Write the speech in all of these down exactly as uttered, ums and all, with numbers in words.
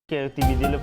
Ke T V dile.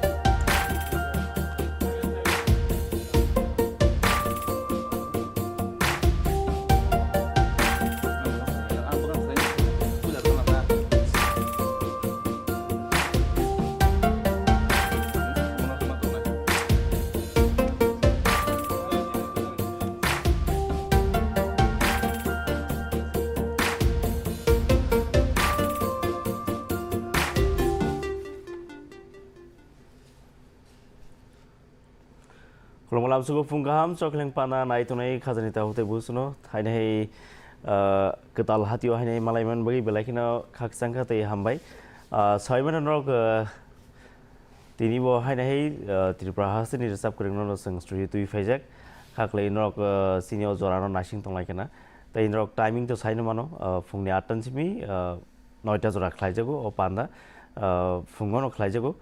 Khulumkha lamsugo phung kaham, chokleng pana nai tongnai khajani takhuk tei busuno. Hainai hai, ah, kwtal hatio hainai malaiman bagwi belai kheno khakchangkha tei hambai. Ah, saimano norok, ah, tini bo hainai hai, ah, Tripura hasteni rwchap kwrwngno no chwng studio twi phaijak. Khaklai norok, ah, chini o jorano naising tonglai khna. Tei norok timing to saino mano, ah, phungni atta ni simi, ah, noita jora khlaijago o panda, ah, phungo no khlaijago.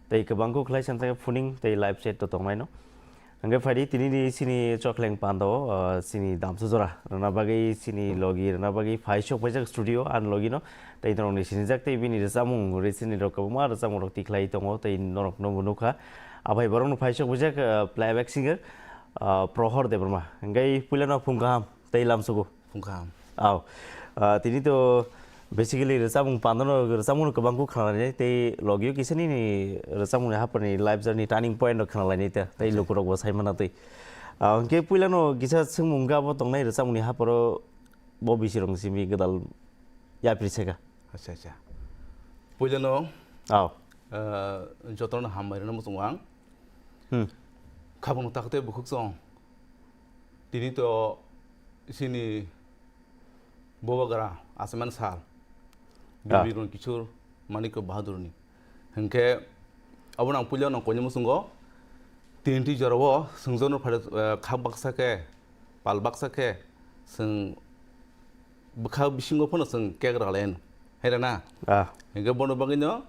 Tei kwbangkhe khlai san thangkhe phuning tei live chat to tongnaino. Hwnkhe phaidi tinini chini chokleng pandao, ah, chini damsa jora rwna bagwi, chini logi rwna bagwi phai sok paijak studio ani logino. Tei norokni sinijak tei bini rwchapmung recently rok kwbangma rwchapmung rok tikhlai tongo tei norokno bo nukha. Aphai borokno phai sok paijak, ah, playback singer, ah, Prohor Debbarma. Hwnkhe puilano phung kaham tei lamsugo. Phung kaham. Aw. Ah, tini to basically rwchapmung pandano, rwchapmung kwbang kuk khnalainai tei logio kisa nini rwchapmungni haphani life journey turning point rok khnalainai ta tei lukurok bo sai mana twi. Ah, hwnkhe puilano kisa swngmung wngkha abo tongnai rwchapmungni hapharo bo bisirokni simi gwdal yapri seka. Acha, acha. Puilano, aw, ah, jotono hambai rwna muchungo ang. Hmm. Khabangno takhuk tei bukhuk chwng. Tini to chini Bubagra Achaman Sal, ah, Birbiron Kishore Manikya Bahadurni. Hinkhe abono ang puila nang koinwi muchungo, tinti jorao swngjokno phai, eh, kha baksa khe, pal baksa khe, chwng bwkha bisingo phano chwng kek rwlaino. Hai rana? Ah. Hinkhe bono bagwino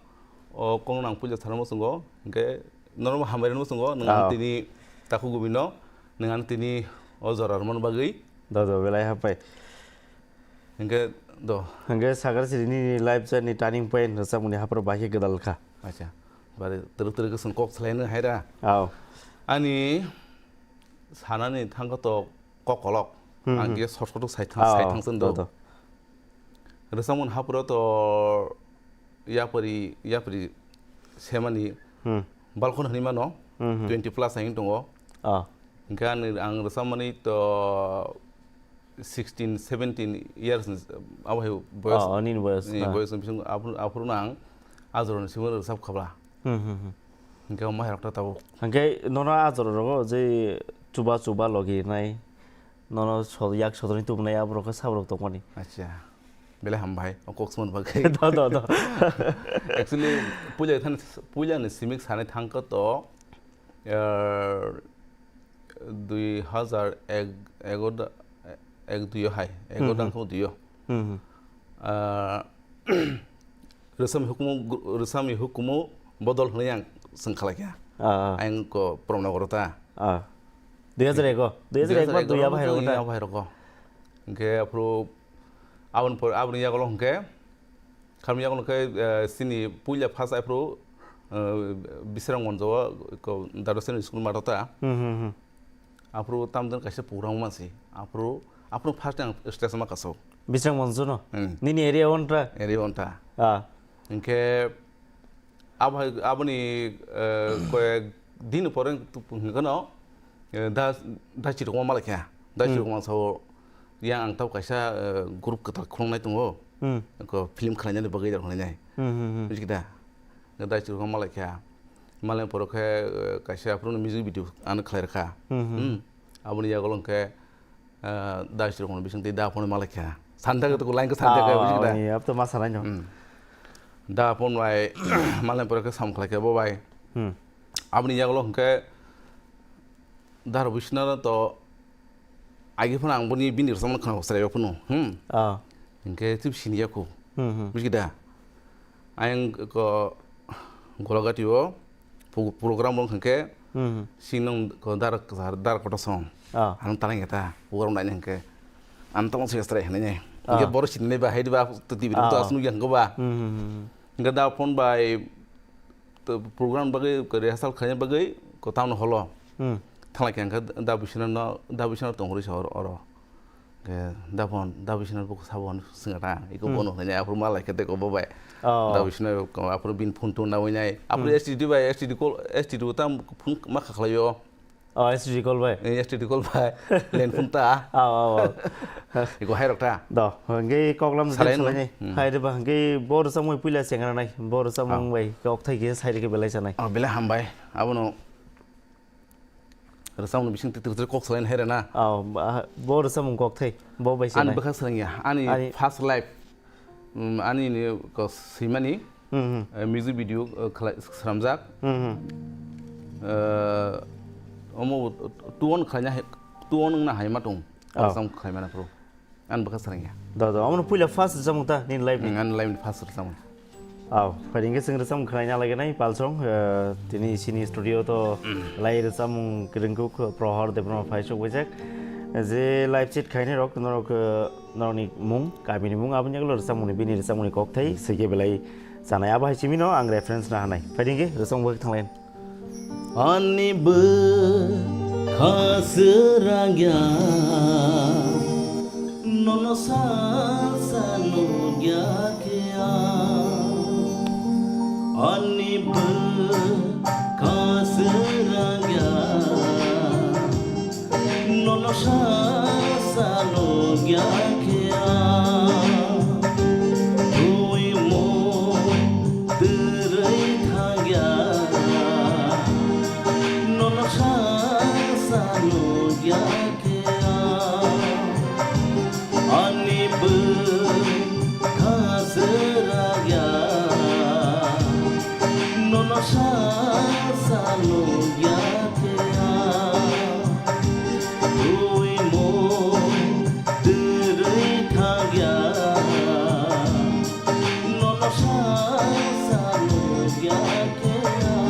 o kokno ang puila sana muchungo, hinkhe norokno hambai rwna muchungo, nwng ano, ah, tini takhuk gumino, nwng ano tini o jora rwmani bagwi. Do, do, belai hapai. Hinkhe do. Hinkhe sakar siri nini life journey turning point rwchapmungni hapharo bahai khe gwdal kha. Acha. Bari twrwk twrwk khe chwng kok salaino hai ra. Aw. Ani sanani thangkha to kokolok. Hmm, ang, hmm, khe sot sot sai thang, oh, sai thang chwng do, do. Rwchapmung hapharo to yapri, yapri semani, hmm, balkhon hwnwi mano, hmm, hmm, twenty plus ayung tongo. Ah. Hinkhe ani, ang rwchapmani to sixteen, seventeen years ni abo hai boyos, oh, nini boyos, ni, ah, boyos ni bising aphuru, aphuru no ang ajoroni simi rwchap khabla. Hmm, hmm, hmm. Hinkhe omo hai rok ta tabuk. Hinkhe nono ajorok rogo je chuba chuba logi nai, nono so-, yak sodorni tubunai aborok khe saborok tongmani. Acha. Belai hambai, o kok sumani bagwi. Do, do, do. Actually, puila than-, puila ni simik sanai thangkha to, er, dui hazar ek, ego da, ek dui o hai, ego, hmm, dang hmm, kho dui o. Hmm, hmm. Ah, Rwchapmung hukumu, rwchapmung hukumu bodol hwnwi ang chwng khlai kha. Ah, ah. Ang ko Pramnagar ta. Ah. Dui hazar ego, dui hazar ego, dui hazar ego dui abo hai rok ta. Abo hai rok. Hinkhe aphuru aboni por, aboni yagulo hinkhe, khamni yagulo khe, eh, chini puila first aphuru, eh, Bisramganj o ko Dado Senior School math o ta. Hmm, hmm, hmm. Aphuru tamjani kaisa program wngma se. Aphuru, aphuru first time stage ma kasuk. Bisramganj no? Hmm. Nini area one ta? Area one ta. Ah. Hinkhe abo hai, aboni, eh, koyek din pore hinkhe no, eh, da, da chirokma malai kha. Da, hmm, chirokma sao yang ang tau kaisa, eh, group kwtal khulungnai tongo. Hmm. Ko film khlainani bagwi rok hwnwi nai. Hmm, hmm, hmm. Bujikda? Da chirokma malai kha. Malai pore khe, eh, kaisa aphuru music video ano khlai rwkha. Hmm, hmm. Hmm. Aboni yagulo hwnkhe, eh, da chirokma bising tei da phone malai kha. Santa khe to line khe santa khe, ah, bujikda? Ni, ab to ma sanai no. Hmm. Da phone bai malai pore khe sam khlai kha bo bai. Hmm. Aboni yagulo hwnkhe da rw bisina to agi phone ang boni bini rwchapmano khna chwrai phone. Hmm. Ah. Hinkhe tip sini ya khu. Hmm, hmm. Bujikda? Ayang ko Golagati o pu-, program rok hwnkhe, hmm, sinong ko dar, dar koto song. Ah. Ano tanang eta program naini hwnkhe. Ano tamo se strai hwnwi nai. Hwnkhe, ah, boro sinini ba haidi ba to T V, ah, to asunu yang ko ba. Hmm, hmm, hmm. Hwnkhe da phone bai To program bagwi, rehearsal khlaina bagwi ko tamno holo. Hmm. Thanglai khe ang khe da bisina no, da bisina tongri sa oro, oro. Ke da phone, da bisina bo sabon singa ta. Iko Hmm. bono hanya apur malai kete ko bobai. Oh. Da bisina ko apur bin phone to na winai. Apur Hmm. S T D bai, S T D call, S T D tam phone ma khaklayo. Oh, S T D call bai. Eh, S T D call bai. Len phone ta. Aw, aw, aw. Iko hai rok ta. Do, hwnkhe koklam Salai jim no. Salai ni. Hmm. Hai de ba, hwnkhe bo rwchapmung puila sengra nai. Bo rwchapmung Aw. Bai kok thai khe sai de khe belai sanai. Oh, belai hambai. Abono rwchapmung bising titir titir kok salai hai rena. Aw, ba, bo rwchapmung kok thai. Bo bai Ani sanai. Bwkha srangya. Ani Ani first life. Mm, ani ni ko swimani, Hmm, hmm. Eh, music video, eh, khlai-, sramjak. Hmm, hmm. Eh, omo tuon khlaina hai, tuon wngna hai ma tong. Oh. Sam khlaimana pro. An bwkha srangya. Da, da, omo puila first rwchapmung ta, nini life ni? Hmm, an life ni first rwchapmung. Aw, phaidi hwnkhe chwng rwchapmung khlaina laiganai palsong, eh, tini chini studio to Hmm. Lai rwchapmung kwrwngkuk Prohor Debbarma phai chukbaijak. Je live chat khainai rok, norok, eh, norokni mung, kamini mung, aboni yagulo rwchapmungni, bini rwchapmungni kokthai, swi khe belai chanai. Abo hai simi no ang reference na hanai. Phaidi hwnkhe rwchapmung bai thanglain. Ani bwkha srangya, nono sal sal nukya khe ang. Ani bwkha srangya, nono sal sal nukya khe ang. Twi mo twrwi thangya, nono sal sal nukya khe ang. Ani bwkha srangya, nono sal sal nukya khe ang. Twi mo twrwi thangya, nono sal sal nukya khe ang.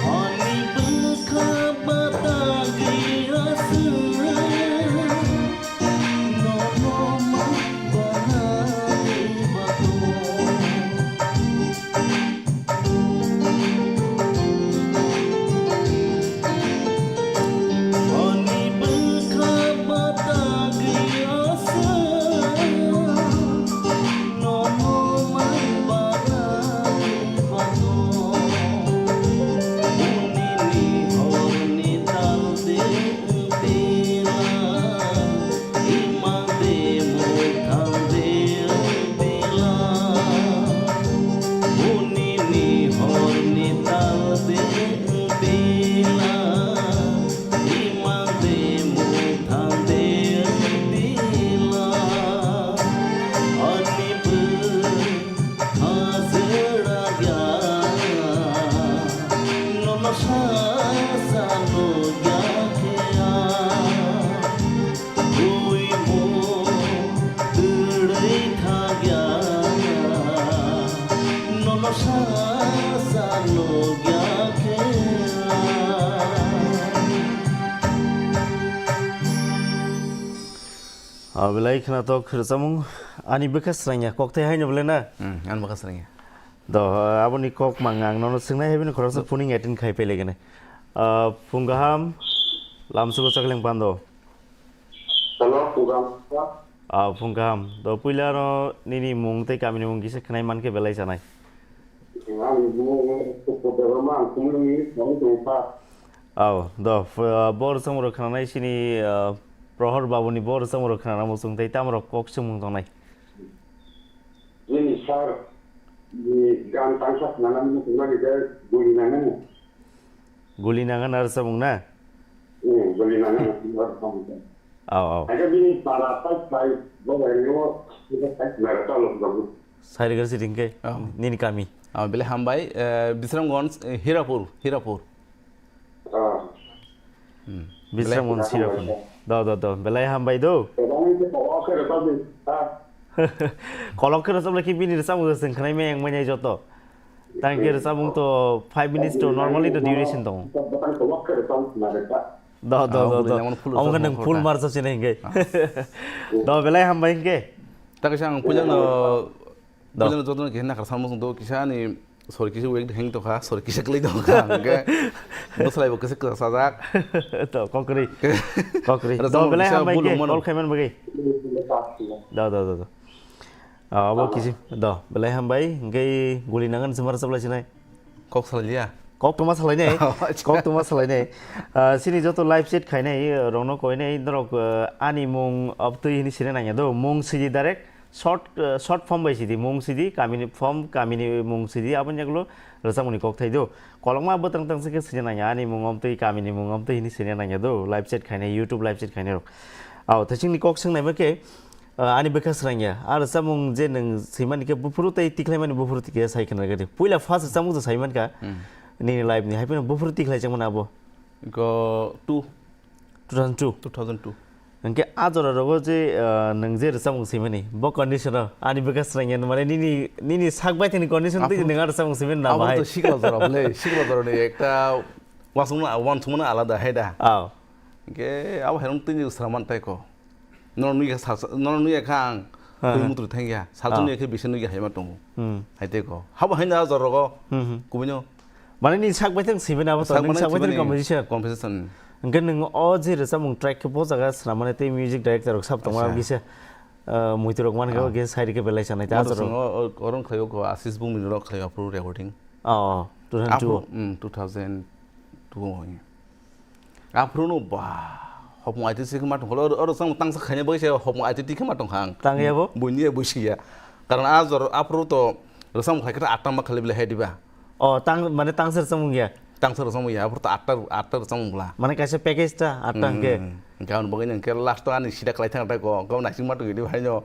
Ani bwkha batagwi aswk, nono ma banai bato. Ani bwkha batagwi aswk, nono ma banai bato. Unini horni tal de tila, imang de muthang de tila. Unini horni tal de tila, imang de muthang de tila. Ani bw Hajra ya, nono sasa nugya khe ya. Twi mo twrwi thagya, nono sasa nugya khe ya. Ah, belai khwnathok rwchapmung. Ani bwkha srangya, kokthai haino belai na? Hmm, ani bwkha srangya. Do, ah, aboni kok mang ang nono swngnai, hai bini khoroksa phoning attend khai pailaigani. Ah, phung kaham, lamsugo chakleng pando. Hello, phung kaham. Ah, phung kaham. Do, puila ano nini mung tei kamini mung kisa khwnai mankhe belai sanai. Ang mung Pupu Debbarma, ang Khumulwngni, ang tongkha. Aw, do, ph-, ah, bo rwchapmungrok khwnanai chini, ah, Prohor babuni bo rwchapmungrok khwnana muchung tei tamrok kok swngmung tongnai. Nini sir ni gan tangsa khwnana muchungmani khe guli nangani. Guli nangani rwchapmung na? Hmm, guli nangani rwchapmung. Aw, aw. Haikhe bini para tai khlai bo bai rw-o, haikhe tai khlai rw chalo jago. Sairigari siri hwnkhe Oh. Nini kami. Oh, belai hambai, eh, Bisramganj, eh, Hirapur, Hirapur. Ah. Hmm. Bisram Belai Monsirok hambai. Hwnwi. Do, do, do. Belai hambai do. Kolok khe rwchapni, ha? Kolok khe rwchap lai khe bini rwchapmung se chwng khwnai maya wngmani joto. Tang khe rwchapmung to five minutes to normally the duration tongo. Bwtang kolok khe rwchap khna rwchap. Do, do, do, do. Omo khe nwng full mar chapsinai hwnkhe. Do, belai hambai hwnkhe. Ta kaisa ang puilano Do. Puilano jotono kisa nakhar salmo chwng do, kisa ani sori kisa wek heng tokha, sori kisa kwlwi tokha, hwnkhe bwswlaibo kisa kwchajak. To, kokri. Kokri. Rwchapmung Do, belai kisa hambai bul hwnkhe, wngmano. Call khaiman bagwi. Do, do, do, do. Ah, abo kisi, do, belai hambai, hwnkhe guli nangan se mar chaplai sinai. Kok salai liya? Kok tongma salai nai. Oh, acha. Kok tongma salai nai. Ah, sini joto live chat khainai, rokno koinai, norok, ah, ani mung obtwi hini sini nangya do, mung sidi direct. Short, uh, short form bai sidi, mung sidi, kamini form, kamini mung sidi, aboni yagulo rwchapmungni kokthai do. Kolokma bwtang tang se khe sini nangya, ani mung omtwi, kamini mung omtwi hini sini nangya do. Live chat khainai, YouTube live chat khainai rok. Aw, tei chwngni kok swngnai ma khe, uh, ani bwkha srangya. A rwchapmung je nwng swimani khe buphuru tei tikhlaimani buphuru tike sai khna gadi. Puila first rwchapmung to sai mankha, Hmm. nini live ni, hai phano buphuru tikhlai changmani abo. Go two. Two thousand two? Two thousand two. Hwnkhe a jora rogo je, ah, nwng je rwchapmung swimani, bo condition o ani bwkha srangya, mane nini, nini sak baithangni condition twi Aphuru nwng a rwchapmung swimani na Abo bahai? To sikla jora bole, sikla jora ni ekta wasung na, wansung na alada hai da. Aw. Hwnkhe abo hairung twi ni swraman tai ko. Nono nui kha sal, nono nui kha ang Ha, twi ha. Mutri thangya. Salsa Ah. Nui khe bisa nui kha haima tongo. Hmm. Hai tei ko. Habo haino a jora rogo. Hmm, hmm. Kubui no. Mane ni sak baithang simi na abo to, Sak nini mane sak baithang simi ni composition. Composition. Hwnkhe nwng o je rwchapmung track khe bo jaga swnam mane tei music director rok sab tongma Acha. Bisa, ah, muitu rok man khe Ah. Bo khe sai rikhe belai sanai ta Motor jora. Song o, o, orang khlaio ko Ashish Bumni rok khlaio aphuru recording. Oh, two thousand two. Aphuru, mm, two thousand two o. Aphuru no ba, hopung aiti si khe ma tongkha, oro, oro chang tangsa khaina bagwi se hopung aiti ti khe ma tongkha ang. Tang ya bo? Buini ya buisi ya. Karon a jor, aphuru to rwchapmung khlai khe atta ma khlai bile hai diba? Oh, tang, mane tangsa rwchapmung ya? Tangsa rwchapmung ya, aphuru to atta, atta rwchapmung bla. Mane kaisa package ta, atta hwnkhe? Hmm, hwnkhe aboni bagwi hwnkhe last o ani sida khlai thang ta ko, hwnkhe naising ma tongwi diba haino.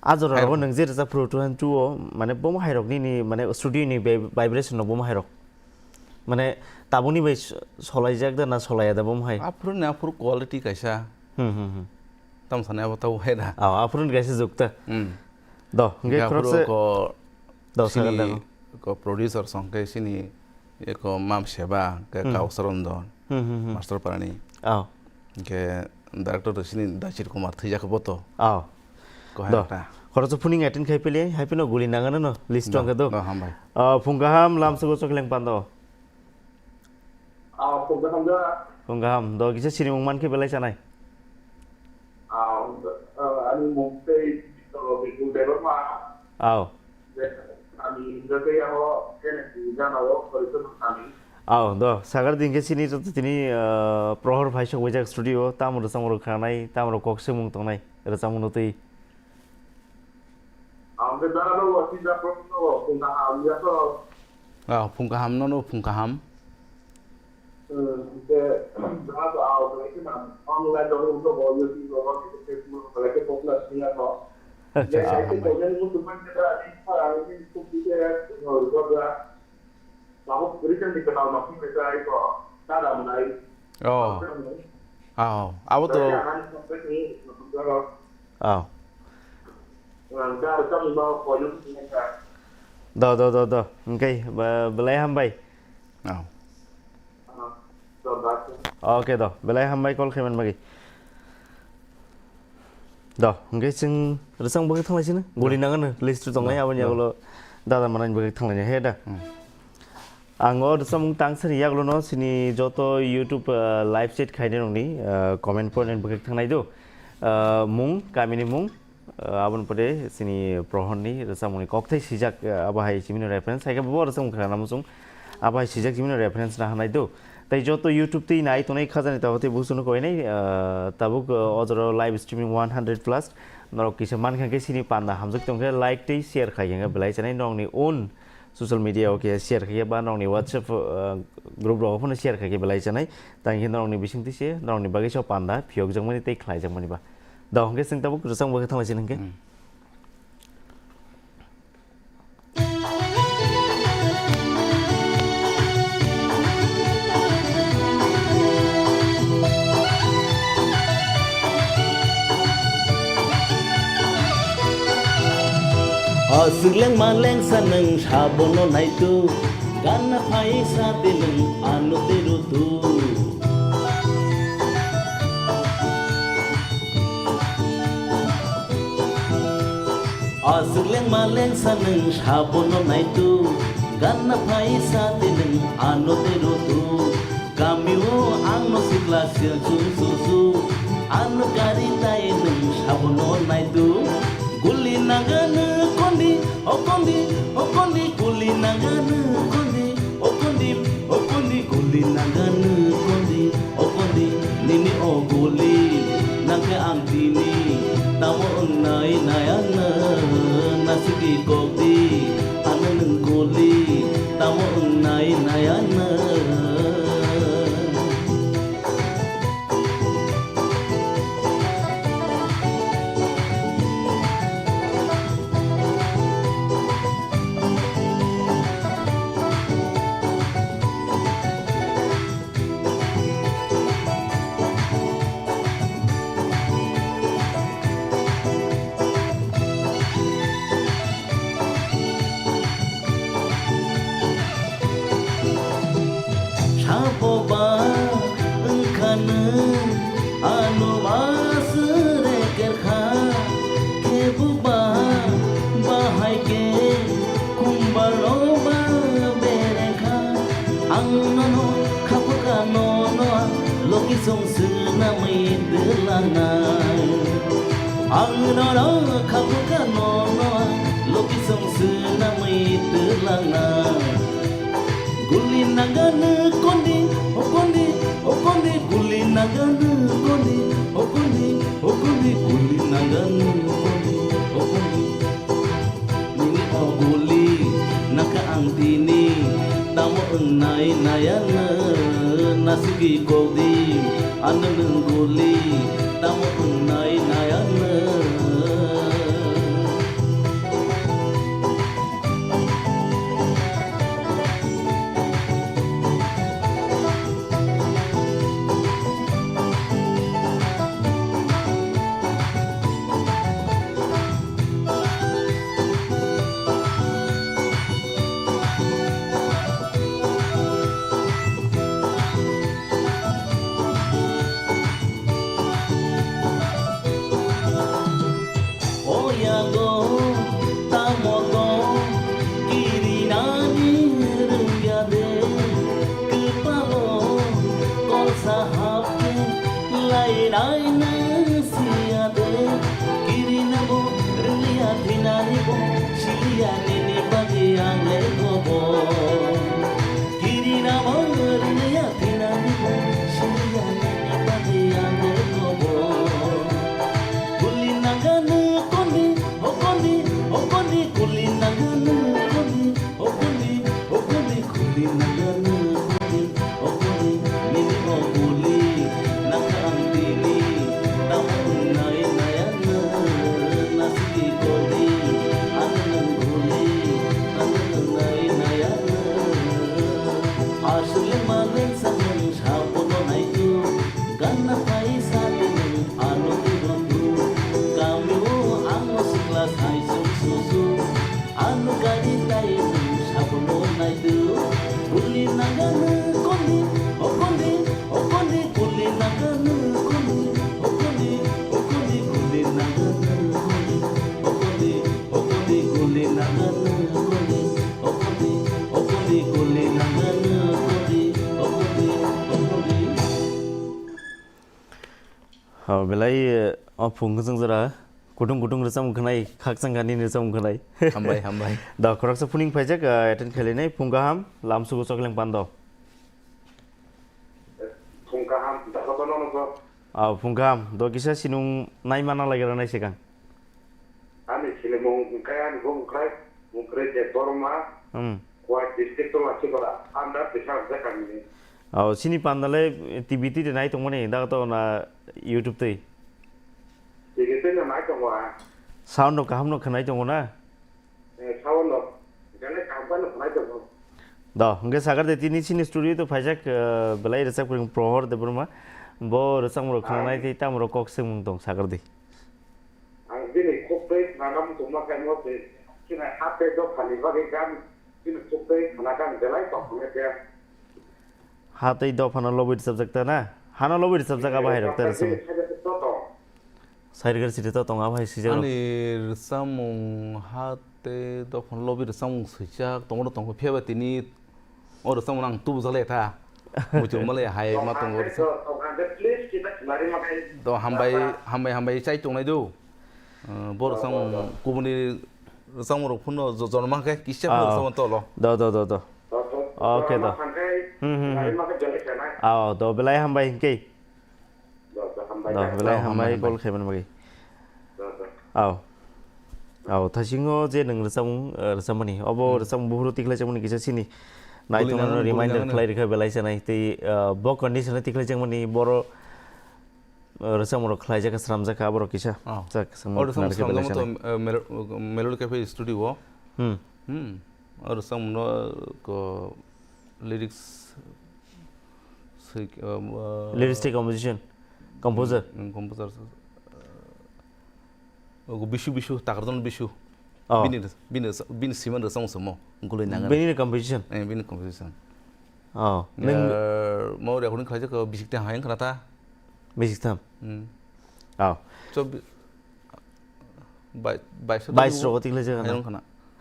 A jora rogo Hairok. Nwng je rwchap phuru two thousand two o, mane bomo hairok nini, mane studio ni vi-, vibration rok bomo hairok. Mane tabukni bai s-, solaijak da na solaiya da bomo hai? Aphuru ni aphuru quality kaisa. Hmm, hmm, hmm. Tamo sanai abo tabo hai da. Ah, aphuru ni kaisa jukta. Hmm. Do, hwnkhe Hwnkhe aphuru khoroksa ko do, sini sagal da. Ko producer song khe sini eko Mam Seba, khe Hmm. Kausar Rondon, Hmm, hmm, hmm. Master Parani. Ah. Hwnkhe director to sini Dachir Kumar thwijak bo to. Ah. Ko hai Do. Ta. Khoroksa phuning attend khai pili, hai phano guli nangano no, list Do, wngkha do. Do, hambai. Ah, phung kaham, lam sugo chokleng pando. Ah, phung kaham da. Phung kaham, do kisa sini mung man khe belai sanai. Ah, ah, ani mung tei, ah, Bipul Debbarma. Aw. Ani hwnjagwi abo N S D gana o Horishan Sami. Aw, do, sagar din khe sini joto tini, ah, Prohor phai sok wijak studio, tamo rwchapmung rok khanai, tamo rok kok swngmung tongnai, rwchapmung no twi. Ang khe dara no wa sida pro no phung kaham ya to. Ah, phung kaham no, no phung kaham. Hmm, hwnkhe, jora to ang belai kheno online rok wngkha bo, YouTube rok, Facebook rok belai khe popular singer rok. Acha, Belai acha, khe hambai. Korean YouTube man khe da, ani pha, ani Facebook khe, no, rwjak da. Tabuk recently kwtal ma phunukjak ai ko, Dada Mwnai. Oh. Dada Mwnai. Oh, abo to. Belai khe ang ani phone bai thwng, rwjak rok. Oh. Ang da rwjak ni ma koino thwngkha. Do, do, do, do. Hwnkhe, ba-, belai hambai. Oh. Okay do, belai hambai call khaiman bagwi. Do, hwnkhe chwng rwchapmung bagwi thanglaisino. Guli nangano list tongnai, aboni yagulo Dada Mwnai bagwi thanglainai he da. Hmm. Ang o rwchapmung tang sani yagulono sini joto YouTube, ah, live chat khainai rokni, ah, comment point bagwi thangnai do. Ah, mung, kamini mung, Ah, aboni pore chini Prohorni rwchapmungni kokthai swijak, ah, abo hai chimino reference, hai khe bo rwchapmung khna muchung, abo hai swijak chimino reference na hanai do. Tei joto YouTube twi nai tongnai khajani tabuk tei buchukno koinai, ah, tabuk, ah, o jora live streaming one hundred plus, norok kisa mankha khe chini panda hamjak tongkhe like tei share khai khe belai chanai nokni own social media o khe share khai ba nokni WhatsApp, ah, group rogo phano share khai khe belai chanai, tang khe norokni bisingtwi se norokni bagwi so panda phiyokjakmani tei khlaijakmani ba. Da, hwnkhe chwng tabuk rwchapmung bagwi thanglaisini hwnkhe. Hmm. Aswk lengma lengsa nwng sabono naitu, ganna phaisa de nwng ano terutu. Aswk lengma lengsa nwng sabono naitu, ganna phaisa de nwng ano terutu. Kamio ang no sikla sil su su su. Ano gari tai nwng sabono naitu. Guli naganu kondi, o kondi, o kondi, guli naganu kondi, o kondi, o kondi, guli naganu kondi, o kondi, nini o guli nangkhe ang tini tamo wngnai nayana nasiki kokdi. Ano nwng guli tamo wngnai nayana. Sabo ba wngkha nwng, ano ba swre kerkha, khe bo ba bahai khe kumbar no ba berekha. Ang nono khapukha nono loki song swnamwi twlangnai. Ang nono khapukha nono loki song swnamwi twlangnai. Guli naganu kondi, o kondi, o kondi, guli naganu kondi, o kondi, o kondi, guli naganu kondi, o kondi. Nini o guli naka ang tini tamo wngnai nayana nasiki kokdi. Ano nwng guli tamo wngnai nayana. O yago tamo tong kirinani rwngya de, kwpalo kolsa hapkhe lainai nwng siya de. Kirinabo rwngya thinani bo, siliya nini bagwi ang le kobo. Kirinabo rwngya thinani bo, siliya nini bagwi ang le kobo. Guli naganu kondi, o kondi, o kondi, guli naganu kondi, o kondi, o kondi, guli naganu kondi, o kondi, nini o guli naka ang tini tamo wngnai nayana nasiki kondi, ano nwng guli ano wngnai nayana. Aswk le maleng sa nwng sabono naitu. Ganna phaisa tini ano twibo tu. Kamio ang no sikla sai suk su su. Ano gari tai nwng sabono naitu. Guli naganu kondi, o kondi, o kondi, guli naganu kondi, o kondi, o kondi, guli naganu kondi, o kondi, o kondi, guli naganu kondi, o kondi, o kondi, guli naganu kondi, o kondi, o kondi. Oh, belai, eh, oh, phung kwchwng jora. Kutung kutung rwchapmung khwnai, khakchangkha nini rwchapmung khwnai. Hambai, hambai. Da, khoroksa phuning phaijak, eh, attend khainai, phung kaham, lamsugo chokleng pando. Phung kaham, da, da, da, da, da. Ah, phung kaham, do kisa sinung nai mana lagi ranai sekang. Ani sinimung hwnkhe ani bumung khlai, mung khlai Debbarma, hmm. Khowai district to Lachipara, under Bisar Jakani. Oh, sini pandale T V twi de nai tongmani, da to na YouTube twi. T V twi no nai tongo ha. Sound no kaham no khwnai tongo na? Eh, sound no, gane kaham no khwnai tongo. Da, hwnkhe sakar de tini sini studio to phaijak, eh, belai rwchap kwrwng Prohor Debbarma. Bo rwchapmung rok khwnanai tei tamo rok kok swngmung tong sakar de. Ang bini kok tei khwnanam tongma khe mo tei. Chini ha tei dophani bagwi gam chini chuktwi khana gam belai tongthoknai khe. Ha tei dophano lobwi rwchapjak ta na? Hano lobwi rwchapjak abo hai rok ta rwchapmung. Sairgar siri to tong abo hai swijak rok. Ani rwchapmung ha tei dophano lobwi rwchapmung swijak tongmano tongkha phiya ba tini o rwchapmung ang tubu jalai tha. Muitu malai hai ma tongo rwchap. Do hambai hambai hambai chai tongnai do. Bo rwchapmung kubuni rwchapmung rok phano jo-, jorma khe kisa phano rwchapmung tolo. Do, do, do, do. Okay, do. Hmm, hmm, hmm. Ao, do, belai hambai hinkhe. Do, belai hambai call khaimani bagwi. Ao. Ao, thasingo je nwng rwchapmung, eh, rwchapmani. Obo rwchapmung buphuru tikhlaijakmani kisa sini. Naitongno reminder khlai rikha belai sanai. Tei, eh, bo condition tikhlaijakmani boro, eh, rwchapmungrok khlaijak kha, sramjak kha, aborok kisa. Oh. Chak, samung o rwchapmung khna rikha belai sramjakmani sanai. To, eh, Melo-, Melody Cafe studio o. Hmm. Hmm. O rwchapmungno ko lyrics swi, eh, eh, lyrics tei composition, composer. Hmm, composer. Eh, ogo Bisu Bisu, Takarjon Bisu. Oh. Bini, bini, bini siman rwchapmung samo, gulwi nangani. Bini composition? Eh, bini composition. Oh. Nwng, eh, mo recording khlaijak kho, bisik tang hayung khna ta. Bisik tham? Hmm. Oh. So, bi-, bai-, bais rogo tikhlaijak khna.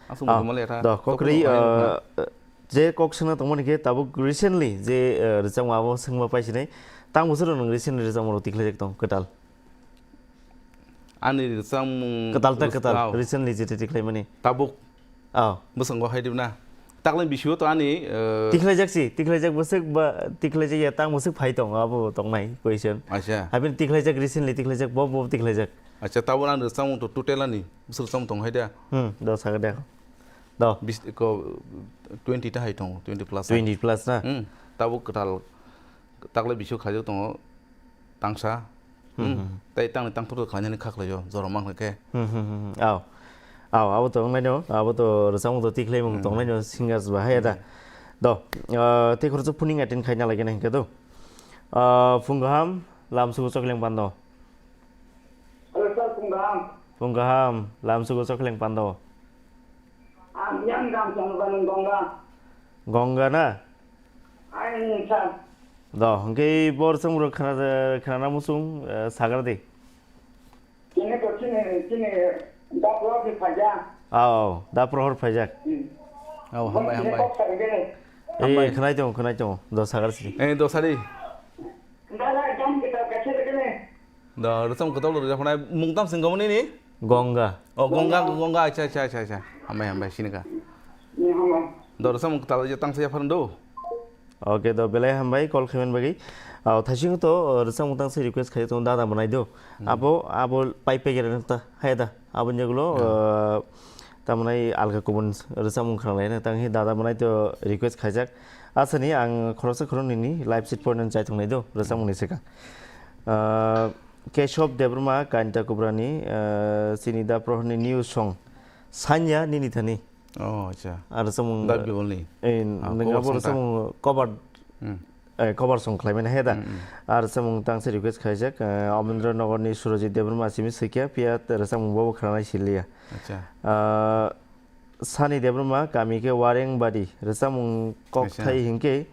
Aswk muchungma le tha. Do, kokri, eh, je kok swngna tongmani khe tabuk recently je, eh, rwchapmung abo swngma paisinai. Tang bwswk rok nwng recently rwchapmung rok tikhlaijak tong kwtal? Ani rwchapmung kwtal ta kwtal, recently jete tikhlaimani. Tabuk. Oh. Bwskango hai dibna. Takle bisio to ani, eh, tikhlaijak si, tikhlaijak bwswk ba, tikhlaijak ya tang bwswk phai tongo abo tongnai question. Acha. Habin tikhlaijak recently tikhlaijak bo bo tikhlaijak. Acha, tabuk ani rwchapmung to total ani bwswk rwchapmung tong hai da. Hmm, do saga de. Do. Bis ko twenty ta hai tongo, twenty plus hai. Twenty plus na? Hmm, tabuk kwtal takle bisio khaijak tongo. Tangsa. Hmm, hmm, hmm. Tei tangni tangthok khlainani kha khlaio, jora mang khe. Hmm, hmm, hmm, hmm. Ao. Ao, abo to wngnaino, abo to rwchapmung to tikhlaimung tongnai no singers ba hai da. Hmm. Do, ah, tei khoroksa phuning attend khaina lagina hinkhe do. Ah, phung kaham, lamsugo chokleng pando. Hello, sir, phung kaham. Phung kaham, lamsugo chokleng pando. Ang yang gam chang ba nung Gongga. Gongga na? Ai, sir. Do, hwnkhe bo rwchapmung rok khna-, khnana muchung, eh, sagra di. Chini to chini, chini da prohor di phaijak. Ao, da prohor phaijak. Hmm. Ao, hambai, hambai. Kok sagra di. Ei, hambai. Khnai tongo, khnai tongo. Do sagra sidi. Eh, do sadi. Da la jam kita kaise de kene. Do, rwchapmung kwtal rwjak phanai mung tam sing gomoni ni? Gongga. Oh, Gongga, Gongga. Gongga, acha, acha, acha, acha. Hambai, hambai, sinika. Ni hambai. Do, rwchapmung kwtal rwjak tangsa yapharung do. Okay, do, belai hambai, call khaiman bagwi. Oh, thaisingo to, oh, rwchapmung tangsa request khai tongo, dada mwnai do. Hmm. Abo, abo pai pegera nukta, hai da. Aboni ulo, ah, tamani alka kubun rwchapmung khwnalaina tang hi dada mwnai to request khaijak. Asani ang khoroksa khoroknwi ni live sheet porinani chai tongnai do rwchapmungni swkang. Ah, Keshob Debbarma Kainta Kubrani, ah, chini da prohorni new song Sanya nini thani. Oh, acha. Aro samung, da bibolni. Eh, ah, nang abo samung cover, hmm, eh, cover song khlaimani he da. Hmm, hmm. Aro samung tangsa request khaijak, eh, Amendra Nagarni Surajit Debbarma simi swikya, phiya aro samung bobo khwnanai siliya. Acha. Ah, Sani Debbarma kami khe Wareng Badi, aro samung kok thai hinkhe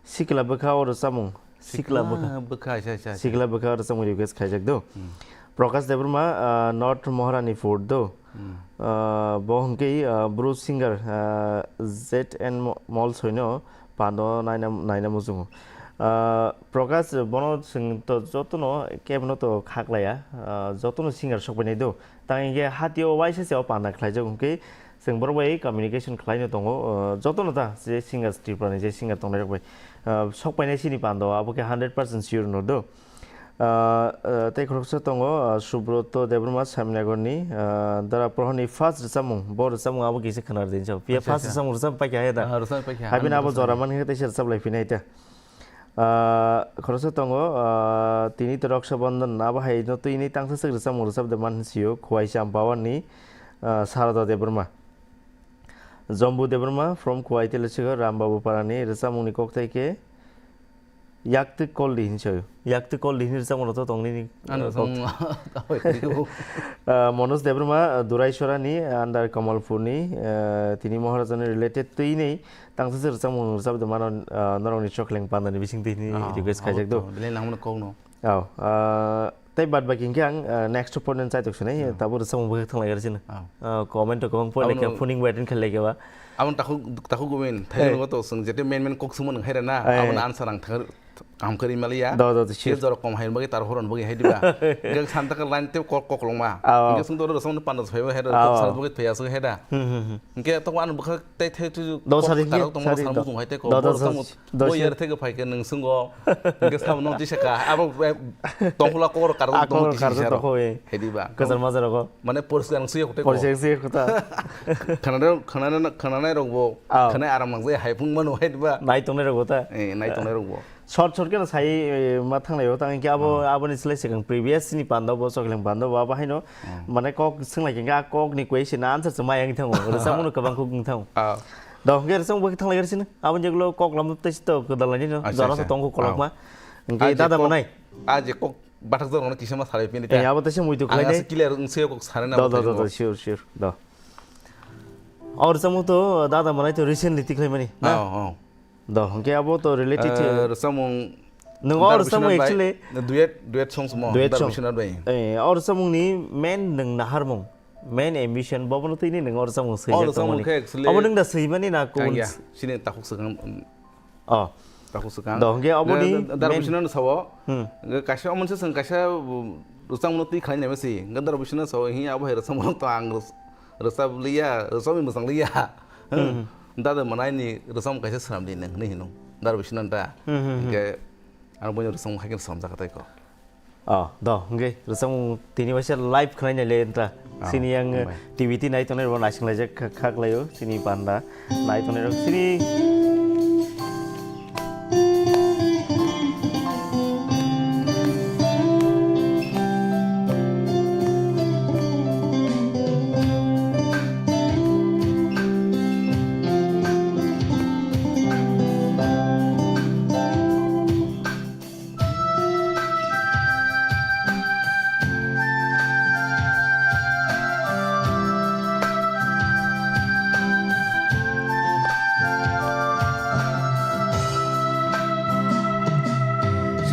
Sikla bwkha o rwchapmung. Sikla bwkha. Sikla bwkha, acha, acha, acha. Sikla bwkha o rwchapmung request khaijak do. Hmm. Prakash Debbarma, ah, North Moharanipur do. Hmm. Ah, bo hwnkhe, ah, bru singer, ah, Z N Mo-, Molsoino pando naina, naina muchungo. Ah, Prakash bono chwng to jotono kebono to khaklaiya, ah, jotono singer sokbainai do. Tang hinkhe hatio waisa se o panda khlaijak hwnkhe chwng borok bai communication khlaino tongo, uh, jotono ta je singers Tripura ni je singer tongnai rok bai, uh, sok painai sini pando abo khe hundred percent sure no do. Uh, uh, tei khoroksa tongo, uh, Subroto Debbarma Samnagar ni, uh, Dara Prohor ni first rwchapmung, bo rwchapmung abo kisa khwna rwdi hinwi sa. Phiya first rwchapmung rwchap paikha hai da. Ah, rwchap paikha. Habini abo jora man khe teisa rwchap lai phinai ta. Ah, khoroksa tongo, ah, tini to Raksha Bandhan, abo hai no twi ni tangsa swk rwchapmung rwchap de man sio, Khowai Champawani, ah, Sarada Debbarma. Jombu Debbarma from Khowai Telesika, Ram Babu Parani, rwchapmungni kokthai khe Yaktwi kol di hinwi sayo. Yaktwi kol di hinwi rwchapmano to tong nini, Ano uh, kok. Song, tawai kiri ko. Uh, Manoj Debbarma, uh, Durai Sorani, under Kamalpurni, uh, tini Maharajani related twi nei, tangsa se rwchapmung rwchap de mano, uh, norokni chokleng pandani bising twi hinwi Ah, request abo khaijak do. To, belai nangmano kok no. Oh, uh, tei bad baki hinkhe ang, uh, next opponent chaitok sinai, Ah. Tabo rwchapmung bwkhak thanglai gari sino. Ah. Uh, comment rok kwbang pore Abono khe phoning bai attend khailai khe ba. Aboni takhuk, takhuk gumin, Hey. Thailand go to swng jete main main kok swngmani hai rwna, Hey. Aboni answer ang thang, kaham khe ri maliya. Do, do, do, sure. Jorok kom hai bagwi tar horon bagwi hai diba. Hinkhe santa ka line te kok, kok longma. Aw. Hinkhe swng doro swng panda phaiba hai da, Aw. Kok sal bagwi phaiya swng hai da. Hmm, hmm, hmm. Hinkhe to ano bwkha tei thai tu Do kok sari tarok hinkhe, tongma sari sal do. Muchung hai te kok. Do, do, Boro do, tamo do, bo sure. Yar thai phai khe nwng swng go. Hinkhe sabo nong tisa ka. Abo, eh, tongkhula kok karo Ah, tongmo kok tisi karo saro. Tongkho, eh. Hai diba. Kwchar majra go. Mane poriskar ang suya kote ko. Poriskar ang suya kota. Khana, khana, khana nai rok bo. Aw. Khana aram nang jai hai phung mano hai ba. Nai tongnai rok bo ta. Eh, nai tongnai rok bo. Short short khe no sai, eh, ma thanglai o tang khe abo, Hmm. Aboni slai sikang previous ni panda bo chokleng panda bo abo haino. Hmm. Mane kok swnglai khe a kok ni question answer se mai ang thango. Rwchapmung no kwbang kok wng thango. Aw. Do hwnkhe rwchapmung bo khe thanglai gari sino. Aboni jaglo kok lam tei sito kwdal nai no. Acha, jora acha. Sa tongkho kolok Aw. Ma. Hwnkhe A je dada kok, manai. A je kok Bathak jorok no kisa ma salai pini ta. Eh, abo tesa muitu Ang khlainai. Ase clear wng se kok sare na Do, bo do, do, thaimo. Do, sure, sure, do. Or samo to dada manai to recently tikhlai mani, na? Oh, oh. Do, hwnkhe abo to related to Eh, rwchapmung Nwng or Darbishwanath samung bai, actually duet, duet songs mo, Duet song. Darbishwanath bai. Eh, or samung ni main nwng naharmung, main ambition, bobo no tini nwng or samung swijak Or samung tongmani. Khe actually Abo nwng da swimani na Ang kun ya, s- sini takhuk swkang, Oh. Takhuk swkang. Do, hwnkhe aboni Da-, da-, main Darbishwanath no sao. Hmm. Hwnkhe kaisa omonse swng kaisa, uh, rwchapmung twi khlai naima si. Hwnkhe Darbishwanath sao, "Hi abo hai rwchapmung to ang rwch-, rwchap liya, rwchapmung mwchang liya." Hmm. Dada manai ni rwchapmung kaisa swnam di nang hinwi hino. Darbishwanath da. Hmm, hmm, hmm. Hwnkhe ang boino rwchapmung hai khe swnamjak tei ko. Oh, do, hwnkhe rwchapmung tini waisa live khwlai nai le nta. Oh, Sini yang hambai. T V T nai tongnai rok naising laijak kha-, kha khlai o, sini panda nai tongnai rok sini.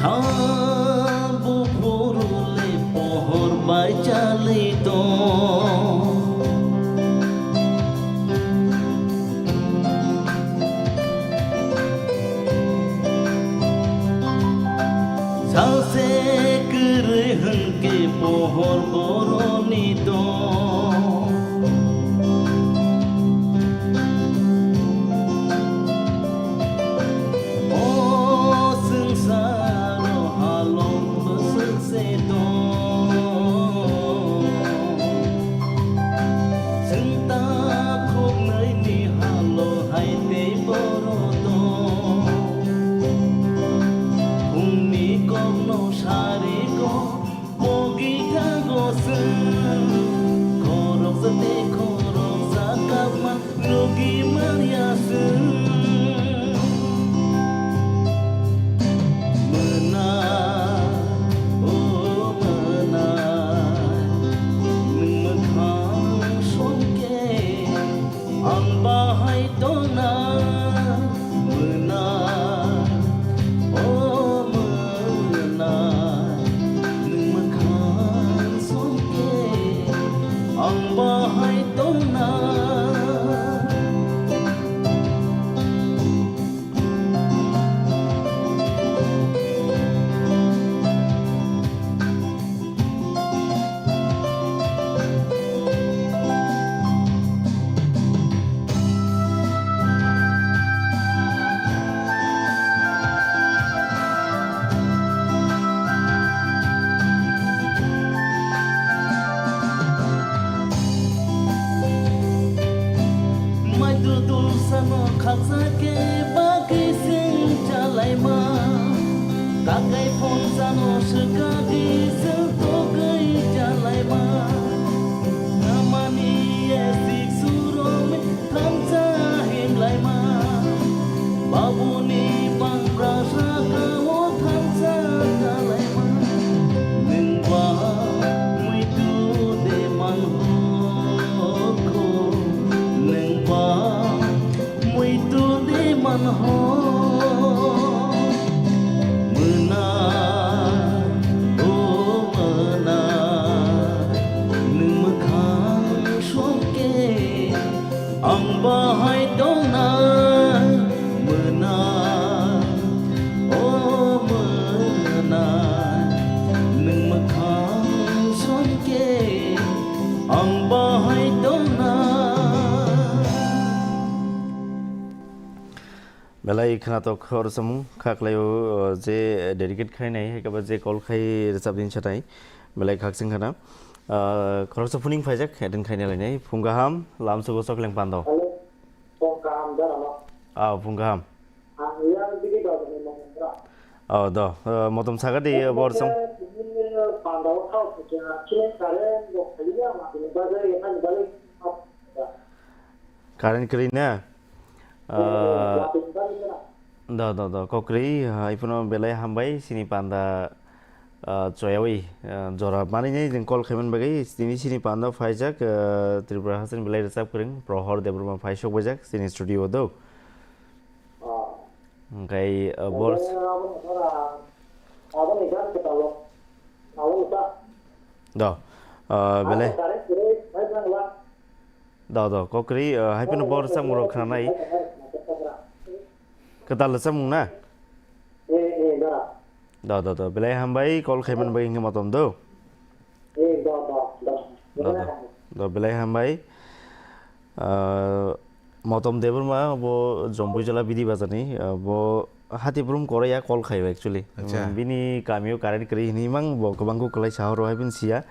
Sal buphuru le pohor bai chali tong. Salse kwrwi hwnkhe pohor boroni tong. O swngsaro halong bwswk se tong. Chwng ta khuknwi ni halo hai tei boro tong. Phungni kokno sari kok, pogi thango chwng. Khoroksa tei khoroksa kapma nugwi manya chwng. Mwnai, o mwnai, nwng mwkhang songkhe ang bahai tongna. Mwnai, o mwnai, nwng mwkhang songkhe ang bahai tongna. Mai dudul sano khaksa khe bagwi chwng chalaima. Kakai phone sano swkagwi chwng togwi chalaima. Namani esik surom thansa himlaima. Babuni pangra saka o Mona, o mona, nwng mwkhang songke ang bahai tongnai. Mona, o mona, nwng mwkhang songke ang bahai tongnai. Belai khwnathok khoroksa mung kha khlaio, uh, je dedicate khainai, hai khe ba je call khai rwchap din satai, belai khakchang khana. Uh, khoroksa phuning phaijak, attend khaina lainai. Phung kaham, lamsugo chokleng pando. Hello, phung kaham, darama. Ah, phung kaham. Ang yang bini dogni mong bra. Oh, do, uh, motom saga di, uh, bor song. Bini pando thao puja, chine kare, bo khaliya, ma bini bagari, ma bini bagari. Current kwrwi na? Ah, do, do, do, kok kwrwi, ah, iphano belai hambai, sini panda, ah, choyawi, ah, jora manwi nai jeng call khaiman bagwi, tini sini panda phaijak, ah, Tripura Hasan belai rwchap kwrwng, Prohor Debbarma phai sok baijak, sini studio do. Hwnkhe, ah, bor- Do, ah, belai. Do, do, kok kwrwi, ah, hai phano bor samung rok khwnanai. Kwtal samung na? Do, do, do, belai hambai, call khaiman bai hwnkhe motom do. Do, do, do, belai hambai. Ah, Motom Debbarma bo Jompuijala Bidi Bazar ni, ah, bo Hatiprum Koraya call khaiba actually. Acha. Bini kamio current kwrwi hwnwi mang bo kwbangkuk kwlai sahoro hai bini siya.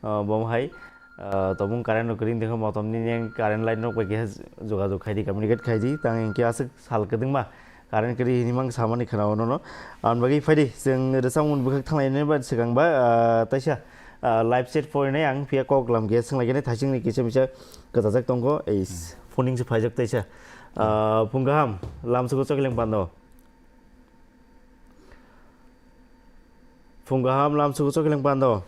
Ah, bo hai, ah, tobung current no kwrwi wngkha motom ni yang current line rok bai khe jogajog khaidi, communicate khaidi, tang hwnkhe aswk sal kwdwngma current kwrwi hwnwi mang samani khwnao nono. Aboni bagwi phaidi chwng rwchapmung bwkhak thanglainani ba swkang ba, ah, taisa, ah, live chat porinai ang phiya kok lam khe swnglaikhe thaisingni kisa misa kwchajak tongo. Ei, hmm, phoning se phaijak taisa. Hmm. Ah, phung kaham, lamsugo chokleng pando. Phung kaham, lamsugo chokleng pando.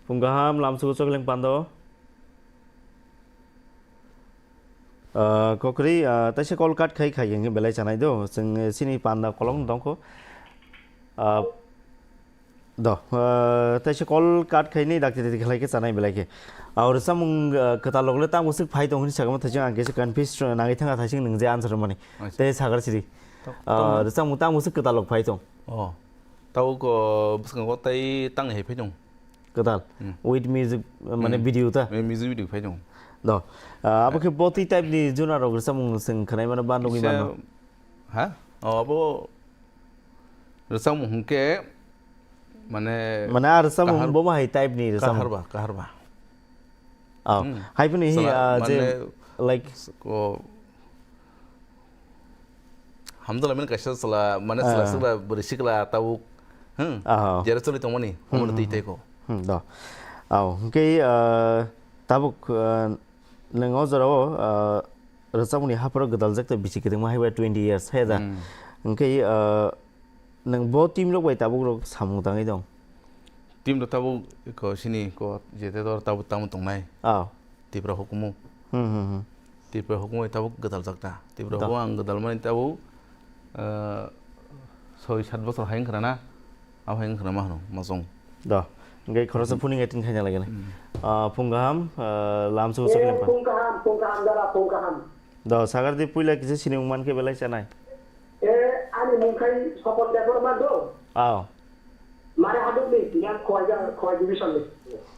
Phung kaham, lamsugo chokleng pando. Ah, kok kwrwi, ah, taisa call cut khai khai hwnkhe belai chanai do. Chwng, eh, sini panda kolong dongkho. Ah, do, ah, taisa call cut khaini dakti dakti khlai khe chanai belai khe. Ah, rwchapmung, ah, kwtal logle tamo swk phai tong hwnwi sakma thaising ang kisa confuse nangwi thangkha thaising nwng je answer mani. Acha. Tei sagar siri. To-, ah, to-, rwchapmung tamo swk kwtal lok phai tong. Oh. Tabuk, oh, bwskango tei tang hai phai tong. Kwtal. Hmm. With music, mane, hmm, video ta? Eh, music video phai tong. Do. Ah, abo khe botwi type ni juna rok rwchapmung chwng khwnai mano ba nugwi mano. Ha? Oh, abo rwchapmung hwnkhe, mane, mane, ah, rwchapmung kahar-, bo ma hai type ni rwchapmung. Kahar ba, kahar ba. Oh, hmm. Hai phano hi, sala, ah, je, mane, like, ko, Hamdala mani kaisa chwla, mane chwla, ah, chwla bwrwi sikla tabuk. Hmm. Aha. Jera choli tongmani, hmm, omono twi, hmm, tei ko. Hmm, do. Au, hwnkhe, ah, tabuk, ah, nwng o jorao, ah, rwchapmungni hapharo gwdaljak tei bisi kwdwkma hai bai twenty years hai da. Hmm. Hwnkhe, ah, nwng bo team rok bai tabuk rok samung tangwi tong? Team rok tabuk ko sini ko jete dor tabuk tamo tongnai. Ah. Tripura hukumu. Hmm, hmm, hmm. Tripura hukumu tabuk gwdaljak ta. Tripura hukumu ang gwdalmani tabuk, eh, soi sat bosor hai wngkha na. Abo hai wngkha ma hwno, mosong. Da. Hwnkhe khoroksa phuning attend khaina lagina. Hmm. Ah, phung kaham, ah, lamsugo, eh, chokleng pa. Phung kaham, phung kaham, dara, phung kaham. Da, sagar di puila kisa sinimung mankhe belai chanai. Eh, ani mung khai Sopon Debbarma do. Ao. Mare haduk ni, yang Khowai jang, Khowai division ni.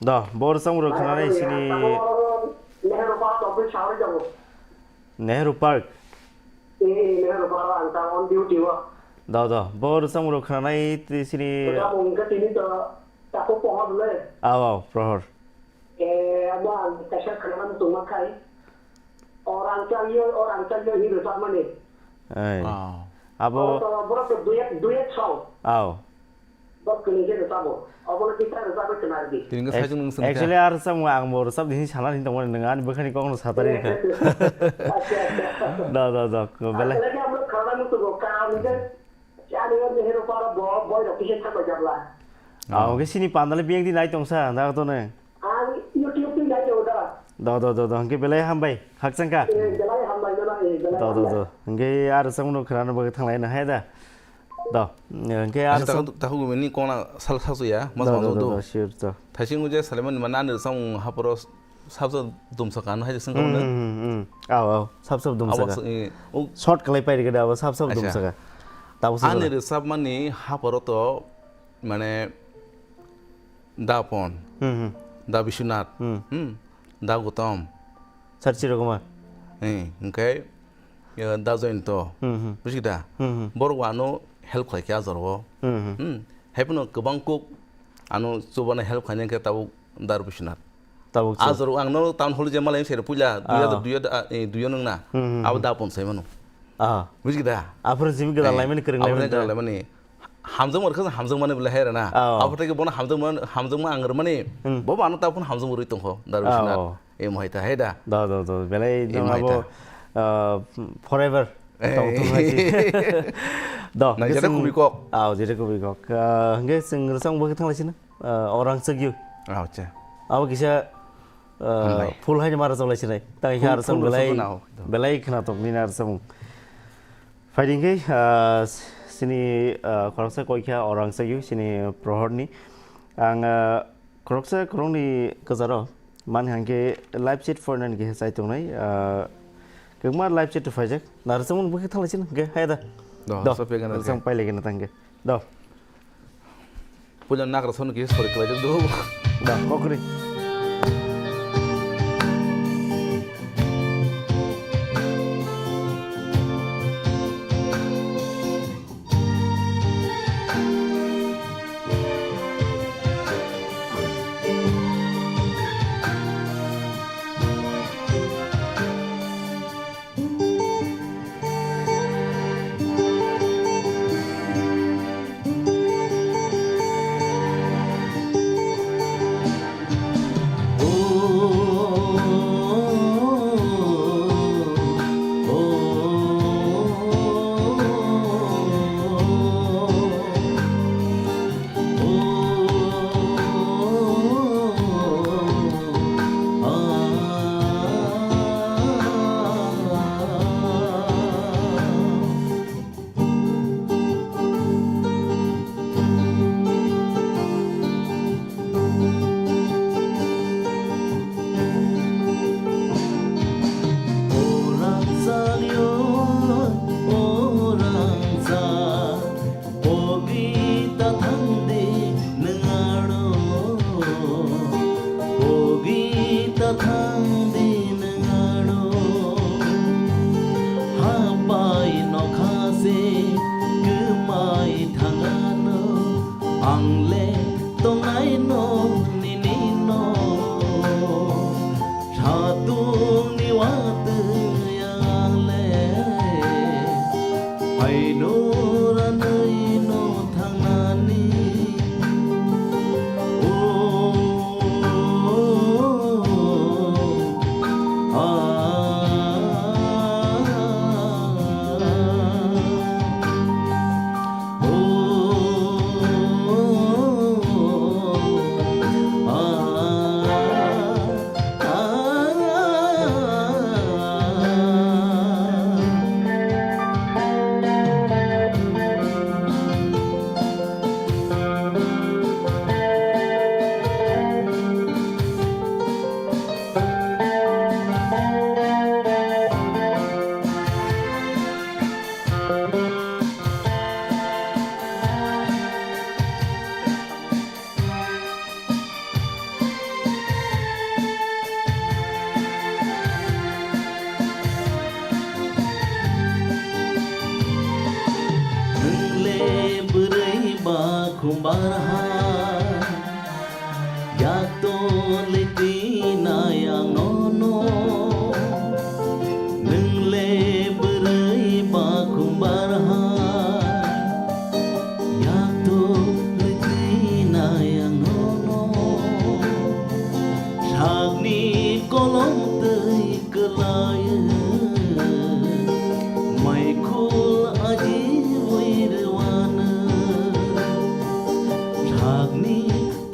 Da, bo rwchapmung rok khwnanai sini. Nehru Park office sahori jago. Nehru Park. Eh, Nehru Park ang ta on duty o. Da, da, bo rwchapmung rok khwnanai twi sini. Rwchapmung wngkha tini to takhuk pohor le. Ao, ao, prohor. Eh, abo ang kaisa khwnana muchungma khai. O rang chaliyo, o rang chaliyo hi rwchapmani. Ai. Oh. Abo. Oro to borok to duet, duet song. Ao. Bo kwnwi khe rwchabo. Obono kisa rwchapwi khna rwdi. Tini wngkha saichung nwng swngkha. Actually, ar rwchapmung ang bo rwchap di hinwi sana hinwi tongmani, nwng ani bwkhani kokno satari rwkha. Acha, acha. Da, da, da, belai. Actually, abo khwnana muchungo, karon hwnkhe, ani o Nehru Park o bo, boy rok kisa thangbai jakla. Ah, oh, hwnkhe sini pandale biyang di nai tongsa, da to ne. Ang YouTube twi nai tongo da. Do, do, do, do, hwnkhe belai hambai, khakchangkha. Eh, belai hambai. Do, do, do. Hwnkhe aro chwngno khwnana bagwi thanglaina hai da. Do. Hwnkhe aro chwng- Takhuk ni kona sal sasu ya, mas do, do, do, do, sure, do. Thaising uje Saleman ni mana ani rwchapmung haporo sabsa dumsaka no hai sing kamo. Hmm, hmm, hmm. Aw, aw, sab sab dumsaka. Short kalai pai rikada, abo sab sab dumsaka. Tabo ani rwchapmani haporo to mane Da Pon, hmm, hmm, Da Biswanath, hmm, hmm, Da Gautam. Sarchi rokoma. Eh, hwnkhe, eh, Da Joyonto. Hmm, hmm. Buji da? Hmm, hmm. Borok ano help khlai khe a jorao. Hmm, hmm. Hmm. Haiphano kwbang kuk ano chubana help khlainai khe tabuk Da Biswanath. Tabuk a jorao ang no town hall je malai sero puila dui hajar dui, ah, eh, dui nung na. Hmm, hmm, abo hmm. Da Pon sai mano. Ah. Buji da? Aphuru jimi gwdang laimani kwrwng laimani da. Laimani. Hamjakma rwkha hamjakmani bwle hai rwna. Oh. Abo tei bono hamjakma, hamjakma ang rwmani. Hmm. Bo bo ano ta phano hamjakma rwi tongkho, Darwishna. Oh. E mohai ta hai da. Do, do, do. Belai e no mohai abo, ta. Uh, forever. Eh. Tong thung hai si. Do, nang jeta kubi kok. Aw, jeta kubi kok. Uh, hwnkhe chwng rwchapmung bagwi thanglaisina. Uh, Orang Chagyu. Aw, acha. Abo kisa, uh, full haini mara chawlaisinai. Tang khe full, aro chwng full belai, rwchapmung na, oh, do. Belai khwnatok nini aro chwng. Phaidi hwnkhe, ah, chini, ah, khoroksa koikha Orang Chagyu chini Prohorni. Ang, ah, khoroksa khoroknwi kwcharo mani hwnkhe live chat phorinani khe chai tongnai, ah, kwbangma live chat phaijak. Narwchapmung bwkhe thanglaisina hwnkhe, hai da. Do, do, sopya gana rwchapmung khe. Pailai gana tangkhe. Do. Puila nagra sono kisa sori khlaijak do. Da, kokri. Pogwi ta thang di nwng ano, pogwi ta thang di nwng ano. Hapai nokha se kwmai thang ano, ang le tongnai no nini no. Satung ni watwi ang le, haino ranwi no thangnani. O, a, o. Nwng le bwrwi ba khumbar hai, yak to le twi nai ang nono. Nwng le bwrwi ba khumbar hai, yak to le twi nai ang nono. Sakni kolom twi kwlai, maikhul aji wi rwano. Sakni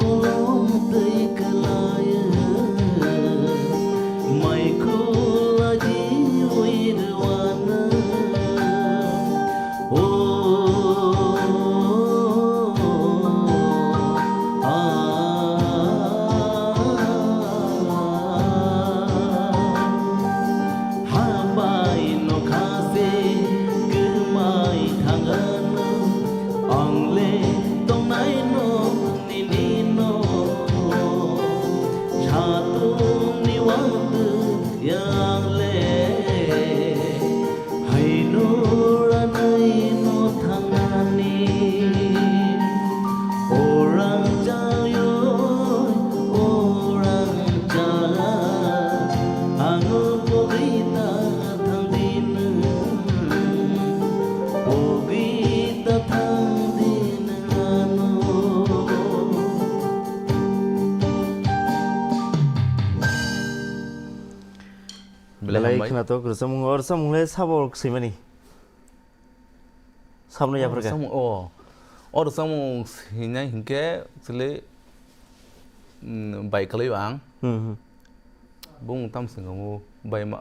kolom twi kwlai, Khwnatok rwchapmung, o rwchapmung le sabo swimani? Sabno yapharkha. Rwchapmung, o. O rwchapmung swinai hinkhe chwle, mm, bai kwlai o ang. Hmm, hmm. Bung tam swngo bai ma.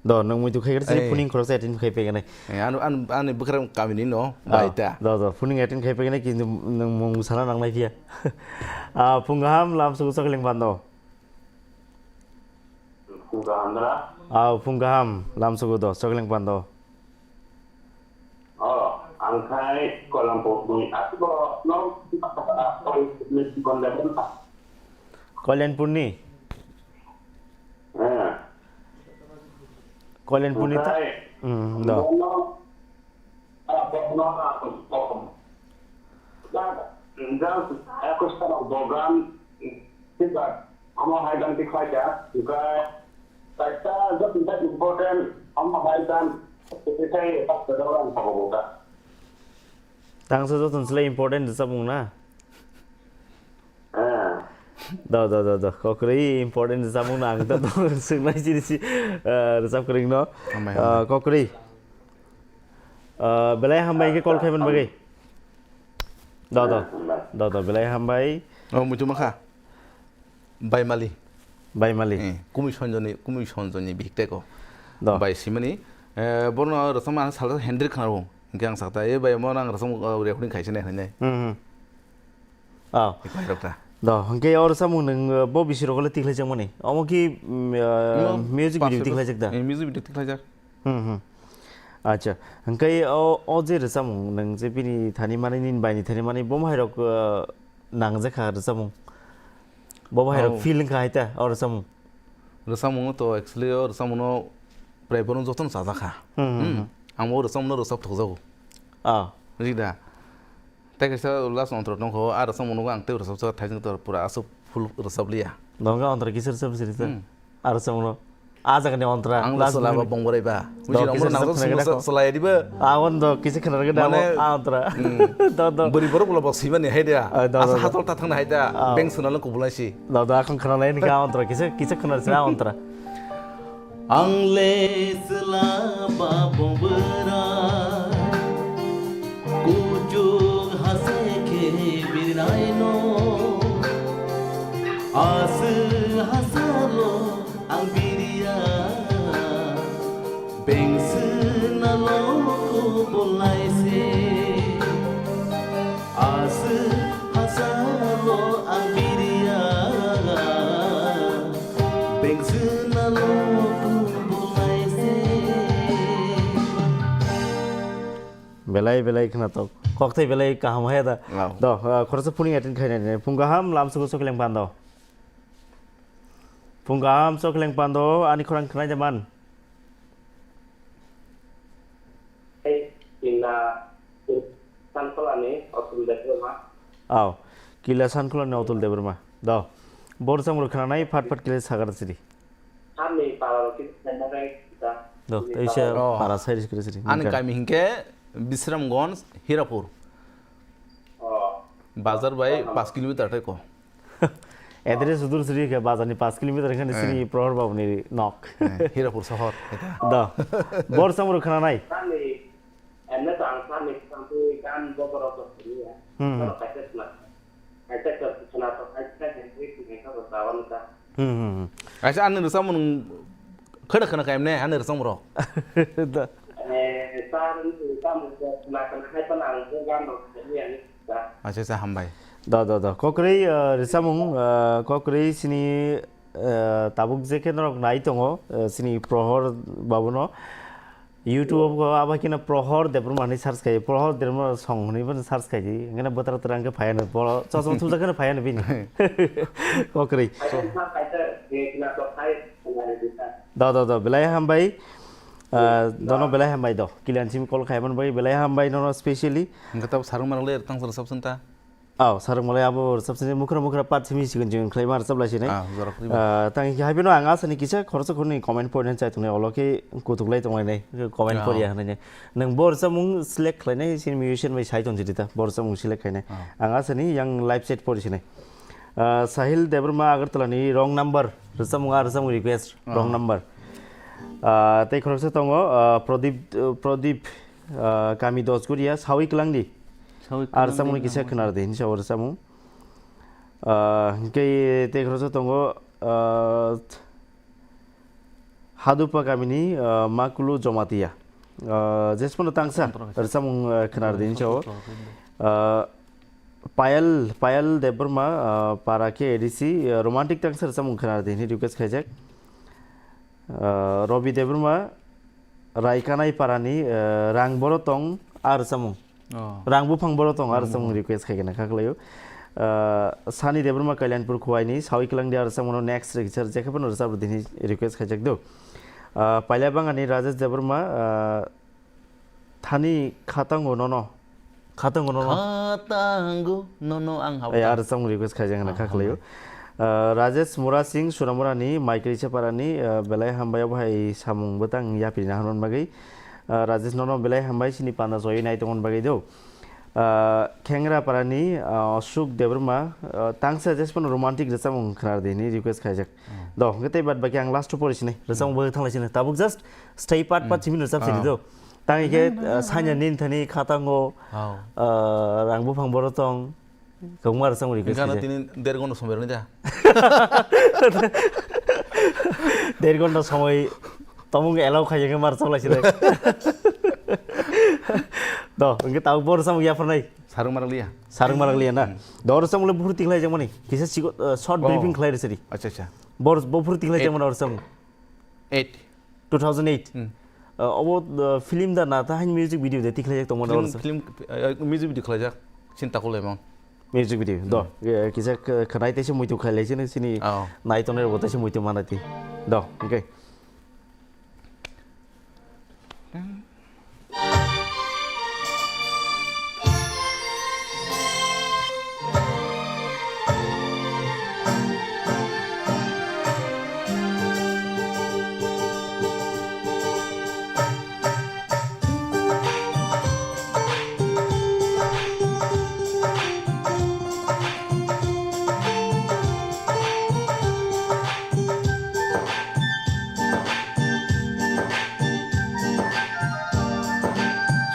Do, nwng muitu khai khe chini Ei. Phuning khoroksa attend khai pegani. Eh, ano, ano, ani bwkhrang kamini no, Ah, bai ta. Do, do, phuning attend khai pegani kintu nwng mung sana nangnai phiya. Ah, phung kaham lam sugu chokling pando. Phung kaham dra? Ah, phung kaham lam sugu do chokling pando. Oh, ang khai Kolampur ni. Aku no, Kalyanpur ni? Eh. Kalyanpur ni ta-, Okai. Hmm, do. Bono, ah, bono, ah, bono. Dan, dan, aku sekarang bogan, tidak, kamu hai ganti kerja, juga, kita, itu tidak important, kamu hai dan, kita, kita, kita, orang, apa, bukan. Tangsa joto ni slai important rwchapmung na? Ah. Do, do, do, do. Kokrwi important rwchapmung na ang to, to swngnai chini si, eh, rwchap kwrwng no. Hambai, Eh, hambai. Kokrwi. Eh, belai hambai khe call khaimani bagwi. Do, do. Ah, hambai. Do, do, belai hambai. Oh, muitu makha. Baimali. Baimali. Eh, Kumi Sonjoni, Kumi Sonjoni bihik tei ko. Do. Bai simani, eh, bono rwchapma ang salsa handle khna rwo. Hingke ang sakta, "Eh, bai, mo nang rwchapma, eh, recording khaisa nai," hinui. Hmm, hmm. Oh. Ekla rok ta. Do, hingke o rwchapmung nwng, eh, bo bisi rok le tikhlai jakmani. Omo ki, mm, eh, No, music video pastor tikhlai jak da? Eh, music video tikhlai jak. Hmm, hmm. Acha, hingke o, o je rwchapmung, nwng je bini thani mani, nini bai ni thani mani, bo hai rok, eh, nang jakha rwchapmung. Bo hai rok Oh. Feel wngkha hai ta, o rwchapmung. Rwchapmung to actually o rwchapmung no prai bono jotono chajakha. Hmm, hmm, Hmm. Hmm. Ang bo rwchapmung no rwchap thokjago. Ah. Buji da? Tei kaisa last ontro tongkho, a rwchapmung no ang tei rwchapsa thaijwng tor pura aswk full rwchap liya. Nongkha ontro kisa rwchap siri ta? Hmm. A rwchapmung no. A jaga ni ontra, Ang last chwla ba minute. Bong borai ba. Do, Buji kisa rwchap nang khna sung gada sa ko. Chwla ya diba. A on do, kisa khna gada Mane, mo, a ontra. Hmm. Do, do. Bwrwi borok ulo bok sibani hai da. Ah, do, Asa do, do. Hatol ta thangna hai da. Ah. Beng swnalo kubulai si. Do, do, akhon khna lai ni ka ontra, kisa, kisa khna sa ontra. Ang le chwla ba bong borai. Kuchuk hase khe birnai no. Aswk hasalo ang biriya, beng swnalo kubulai se. Aswk hasalo ang biriya, beng swnalo kubulai se. Belai, belai khwnatok. Kokthai belai kaham hai da. Wow. Do, ah, khoroksa phuning attend khainai nai. Phung kaham, lam sugu chokling pando. Phung kaham, chokling pando, ani khorang khwnai de man. Hey, Kila, Sankholani, Atul Debbarma. Aw, Kila Sankholani Atul Debbarma. Do, bo rwchapmung rok khwnanai, phat phat kile sagar sidi. Ani para rok kisa khlaina bai da. Do, Ani teisa para. Oh. Para side kile sidi. Ani Nangkha. Kami hinkhe Bisramganj, Hirapur. Oh. Bazar bai Oh, pas kilometer tei ko. Address udur siri khe bazar ni pas kilometer khani Eh. Sini Prohor Babu ni nok. Eh, Hirapur sohor, eta. Do, bo rwchapmung rok khwnanai. Ani, enne to ang sani sampai kan bokor rok sini ya. Hmm. Kalau kaisa sena, kaisa ke sena to kaisa kan sini sini kan rok tawan ka. Hmm, hmm, hmm. Aisa ani rwchapmung khwna khwna kaimne ani rwchapmung rok. Do. Eh, sar ni kamu ke sena kan hai pan ang gan rok sini ya ni. Acha, acha, hambai. Do, do, do. Kokrwi, uh, rwchapmung, uh, kokrwi sini, uh, tabuk je khe norok nai tongo, uh, sini Prohor Babu no. YouTube o abo khe no Prohor Debbarma hinwi search khai. Prohor Debbarma song hinwi bo search khai di. Hingkheno bwtara twrang khe phaiya no. Bo chosma thumjak khe no phaiya no bini. Kokrwi. Do, do, do. Belai hambai. Uh, dono belai hambai do. Kilian simi call khai man bai belai hambai nono specially. Hingkhe tabuk sarung manok le tang sal sab santa. Aw, sarung malai abo rwchap sini mukhra mukhra part simi sikon jing khlai ma rwchap lai sinai. Ah, jora khri ba. Ah, tang khe hai bino ang asani kisa khoroksa khorni comment point han chai tongnai, olo khe kutuk lai tonglai nai, comment Ah. Poriya hanai nai. Nwng bo rwchapmung select khlai nai, sini musician bai sai tong jidi ta, bo rwchapmung select khlai nai. Ah. Ang asani yang live chat pori sinai. Ah, Sahil Debbarma Agartala ni Wrong Number rwchapmung, ah, rwchapmung request, Wrong Ah. Number. Ah, tei khoroksa tongo, ah, Prodip, Prodip, ah, kami Dosguria, Sawi Kwlangdi. Sawi Ar Kwlangdi samungni kisa nang khwnardi, hinsa o rwchapmung. Ah, hingke tei khoroksa tongo, ah, Hadupa kamini, ah, Makulu Jomatia. Ah, jesmano tangsa Tongthok kaisa. Rwchapmung, ah, khwnardi, hinsa o. Tongthok kaisa. Ah, Payal, Payal Debbarma, ah, para khe A D C, ah, romantic tangsa rwchapmung khwnardi, hini request khaijak. Ah, Robi Debbarma, Raikanai parani, ah, rang boro tong, ar samung. Oh. Rang buphang boro tong, ar Rang samung buphang. Request khai gana kha khlaio. Ah, Sani Debbarma Kalyanpur Khuaini, Sawi Kwlangdi ar samung no next request, jekhe phano rwchap rwdini request khaijak do. Ah, Paila Bangani Rajesh Debbarma, ah, Thani khatango nono. Khatango nono. Khatango nono ang habo Ai, ta. Ar song request khaijak na Ah, kha khlaio. Hambai. Ah, Rajesh Mura Singh, Sunamurani, Michael Ichaparani, ah, belai hambai obo hai samung bwtang yapri na hwnmani bagwi. Ah, Rajesh nono belai hambai sini panda joyoi nai tongmani bagwi do. Ah, Khengra Parani, ah, Ashok Debbarma, ah, tangsa jesmano romantic rwchapmung khwnardi hwnwi request khaijak. Hmm. Do, hwnkhe tei bad baki ang last o pori sinai, rwchapmung Hmm. bagwi thanglai sinai. Tabuk just stay part part Hmm. chimino rwchap sini Ah. do. Tang ike, ah, sanya nin thani khatango, Oh. ah, rang buphang boro tong, kwbangma rwchapmung request Hingkha no khaijak. Tini der gonta somoi rwni da. Der gonta somoi tomung allow khai hwnkhe mar chaklai sinai. Do, hwnkhe tabuk boro rwchapmung yapharnai. Sarung marak liya. Sarung marak liya na? Hmm. Do rwchapmung le buphuru tikhlai jakmani. Kisa sigo, ah, short Oh. briefing khlai rwsadi. Acha, acha. Bor, buphuru tikhlai Eight. Jakmani rwchapmung. Eight. Two thousand eight. Hmm. Ah, obo, ah, film da na ta hain music video de tikhlai jak tongmani Film, rwchapmung. Film, ah, music video khlai jak. Sinta kulaimang. Music video. Do. Hmm. Eh, kisa k-, khnai tei se muitu khlai lai sini, sini Oh. nai tongnai rok tei se muitu manai ti. Do, okay.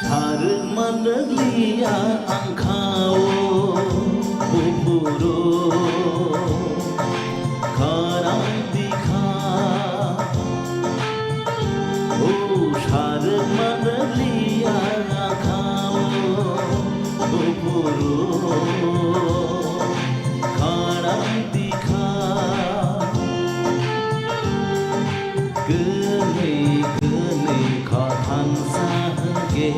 Sarwk manwk liya ang kha o buphuru khorang tikha. O sarwk manwk liya ang kha o buphuru khorang tikha. Kwnwi kwnwi kha thansa hwnkhe,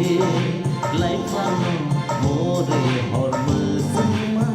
laiphano more hor mwswngma.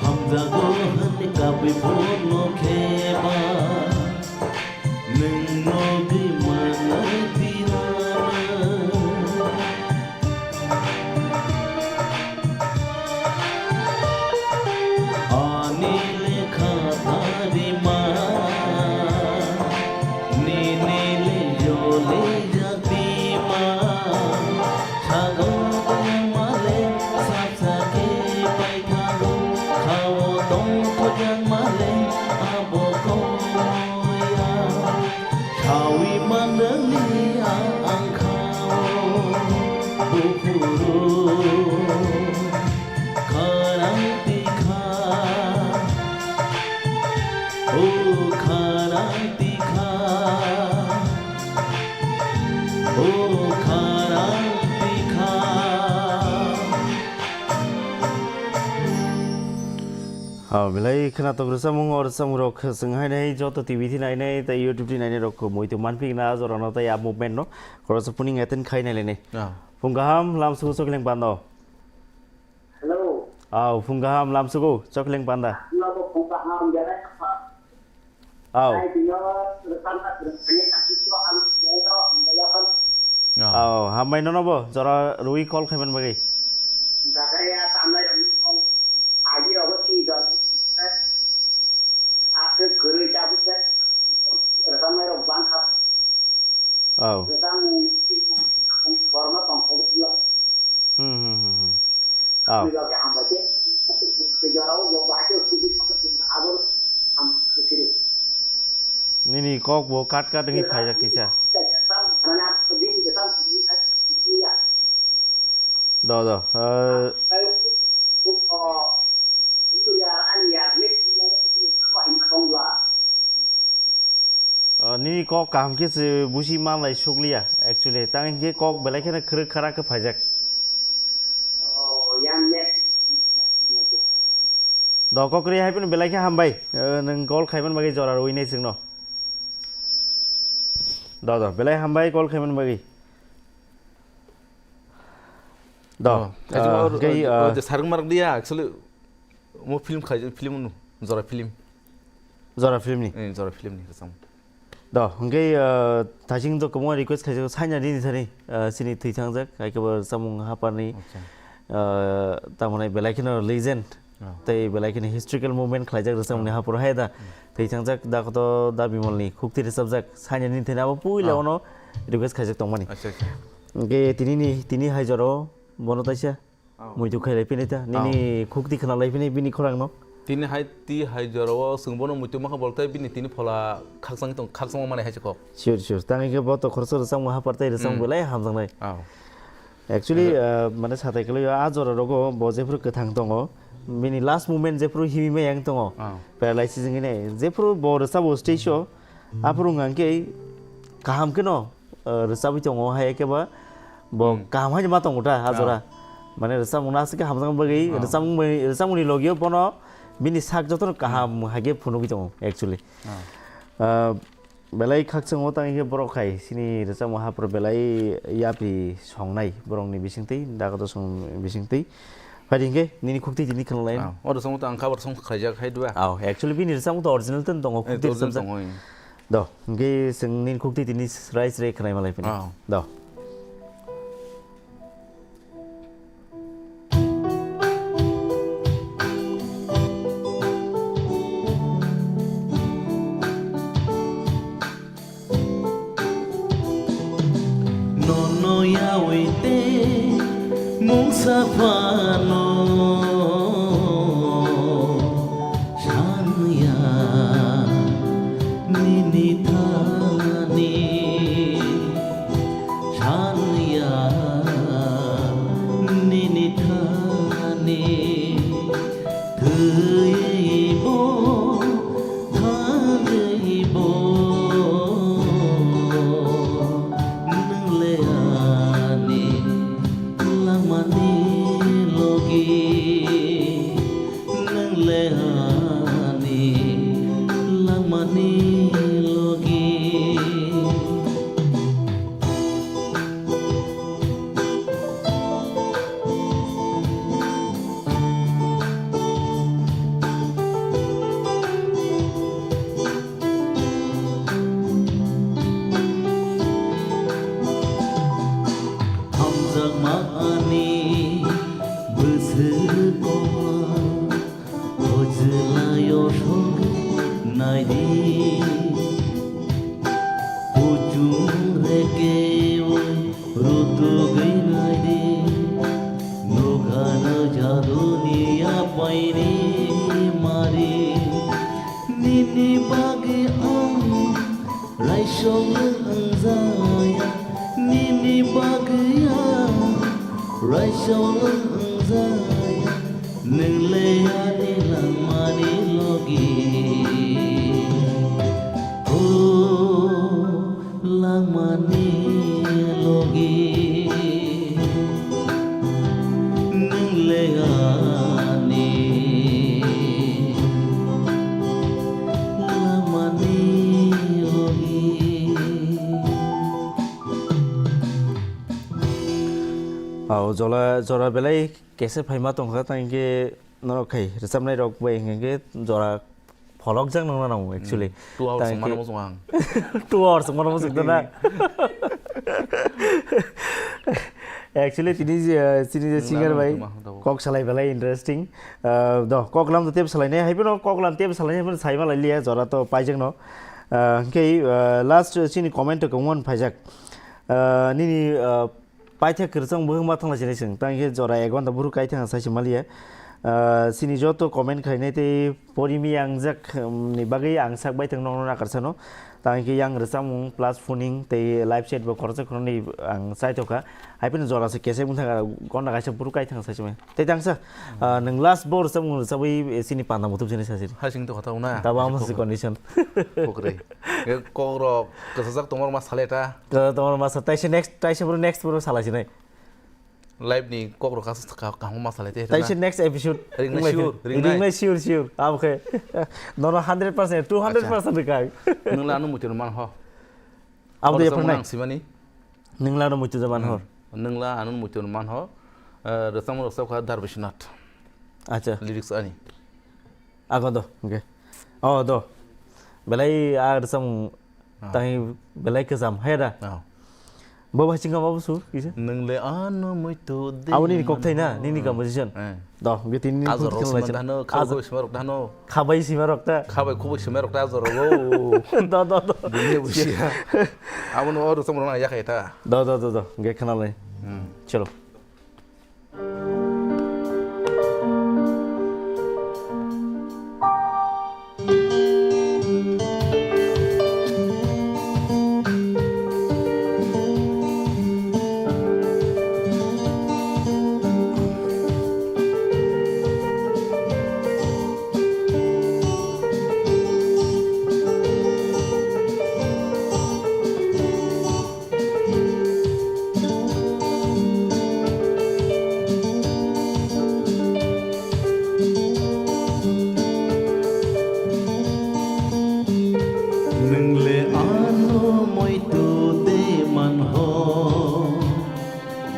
Hamjago hwnwi kabwi bono kheba, nwng nogwi manwi tinano. Ani lekha tarima, nini le jole jatima. Sago male sapsa khe paithago, khao tongthokjak male abo komoya. Sawi manliya ang khao buphuru khorang tikha, o khorang tikha, o khorang tikha. Ha, belai khwnatok rwchapmung, o rwchapmung rok chwng hainai joto T V thi nainai tei YouTube thi nainai rok muitu manphi na jorano tei a movement no khoroksa puning attend khai nai lainai. Ah. Phung kaham, lamsugo chokling pando. Hello. Aw, phung kaham, lamsugo chokling panda. Nobo phung kaham, belai kaham. Aw. Ai, tino, rwchapna, rwchapna, rwchapna, ang, belai kaham. Aw, hambai nono bo, jora rwi call khaiman bagwi. Dakaya, tamnai, agi, rogo, si, dor. Aswk kwrwi tabuk se rwchapnairok bangkha. Oh. Rwchapmung borokno tongthok wngya. Hmm, hmm, hmm, hmm. Oh. Twi rok hambai khe, twi jorao bo bahai khe sugi abo ham khe. Nini kok bo kat kat wngwi phaijak kisa. Do, do. Uh, Uh, nini kok kaham khe se busi manlai sukliya, actually. Tang hinkhe kok belai kheno khwrwk khara khe phaijak. Do, kok kwrwi hai phano belai khe hambai. Uh, nwng call khaiman bagwi jora rwinai chwngno. Do, do, belai hambai call khaiman bagwi. Do, oh, uh, actually, or, hwnkhe, or, uh, or, sarung marak diya, actually, mo film khai, film no, jora film. Jora film ni? Eh, jora film ni, rwchapmung. Do, hwnkhe, uh, thasing do kwbangma request khaijak, saina nini thani, uh, chini thwi thangjak, hai khe bo rwchapmung haphar ni, acha, uh, tamo hwnai belai kheno legend, oh, tei belai kheno historical movement khlaijak rwchapmung ni, oh, haphar hai da. Hmm. Thwi thangjak da koto da Bimal ni khukti rwchapjak, saina nini thani abo puila, oh, ono request khaijak tongmani. Acha, acha. Hwnkhe tini ni, tini hai jora o bono taisa. Oh. Muitu khailai phini ta, nini, oh, khukti khwnalai phini bini khorang no. Tini hai, ti hai jora o chwng bono muitu mankha, bolthai bini tini phola khakchang tong, khakchangma manai hai se kok. Sure, sure. Tang hinkhe bo to khoroksa rwchapmung haphar tei rwchapmung, hmm, belai hamjaknai. Oh. Actually, eh, uh, mane satai kwlai o, a jora rogo bo jephru kwthang tongo, bini last moment jephru himwi maya wng tongo, oh, paralysis wngwi nai. Jephru bo rwchabo stage o, aphuru hwnkhe kaham kheno, uh, rwchabwi tongo, hai khe ba bo, hmm, kaham hai ma tongo ta, a jora. Ah. Mane rwchapmung no aswk khe hamjakma bagwi, ah, rwchapmung bai, rwchapmung ni logi o bono bini sak jotono kaham, hmm, hai khe phunugwi tongo, actually. Ah. Uh, belai khakchang o tang khe borok hai chini rwchapmung haphar belai yapri songnai borok ni bisingtwi, dago to song bisingtwi. Phai di hinkhe nini khukti tini khwnalai. Ah, o rwchapmung to ang cover song khlaijak hai dua. Ah, actually bini rwchapmung to original ten tongo, eh, khukti original rwchapjak tongo, eh. Do, hwnkhe chwng nini khukti tini srai srai khwnai malai phini. Ah. Do. Nono yawi tei mungsa phano sanya nini thani, sanya nini thani. Thwibo, thangwibo, nwng le ani langmani logi, nwng le ani langmani logi. Hamjakma ani bwswk koma. Hojlai o songwi naidi, kuchung rekeui rutugwi naidi, nokha no jaduni apaini mari. Nini bagwi ang raisong wngjaya, nini bagwi ang raisong wngjaya. Nwng le ani langmani logi, o langmani logi. Nwng le ani langmani logi. Jola, jora belai kese phaima tongkha, tangke norok khai rwchapnai rok bai hwnkhe jora pholokjak nangna nango actually. Hmm, two hours Tangke mano muchung ang. Two hours mano muchung na. Actually, tini je, tini je Nangna singer bai nangma, tabuk. Kok salai belai interesting. Ah, do, kok lam do tep salai nai, hai bono kok lam tep salai nai, hai bono sai ma lai liya, jora to paijak no. Ah, hwnkhe, ah, last chini comment to kongwan phaijak. Ah, nini, ah, Paithak kwrwchang buhung ma thangla sinai chwng. Tang khe jora ek ghonta buhruk kai thang sai se maliya. Ah, chini joto comment khainai tei porimi yangjak, um, ni bagwi ang sak bai thang nokno nakar sano. Tang khe yang rwchapmung plus phoning tei live chat bo khoroksa khoroknwi ang chaithokha. Hai phano jora se kesek wng thang ghonta kaisa buhruk kai thang sai se mai. Tei tangsa, ah, nwng last bo rwchapmung rwchabwi chini panda muthub sinai sa sini. Hai sing to khatha wngna. Tabo amo si condition. Kokre. Kokrok kwchajak tongmor ma saleta. Kwchajak tongmor ma sa. Taisa next, taisa bro next bro salai sinai. Live ni kok rok kasu ka-, kaham ma salai te. Taisa next episode. Ringnai sure, ringnai. Ringnai sure, sure. Abo khe. Nono hundred percent, two hundred percent rikha. Nwng la ano muitu man ho. Abo de phang nai. Simani. Nwng la ano muitu man hor. Nwng la ano muitu man ho. Eh, rwchapmung rwchap kha Dar Biswanath. Acha. Lyrics ani. Ago do, okay. Oh, do. Belai a rwchapmung Ah. Tang belai kwcham, hai da? Ah. Bo bai chingkha ma busu, kisa? Nwng le ano muitu de. Abo nini kok thai na, nini composition. Eh. Do, ge tini ni Azor rok sima dano, khabai sima rok dano. Khabai sima rok ta. Khabai khubui sima rok ta azor rok. Do, do, do. Bini busia. Abo no rwchapmung rok na yakhai ta. Do, do, do, do. Ge khana lai. Hmm. Chalo. Nwng le ano muitu de man ho,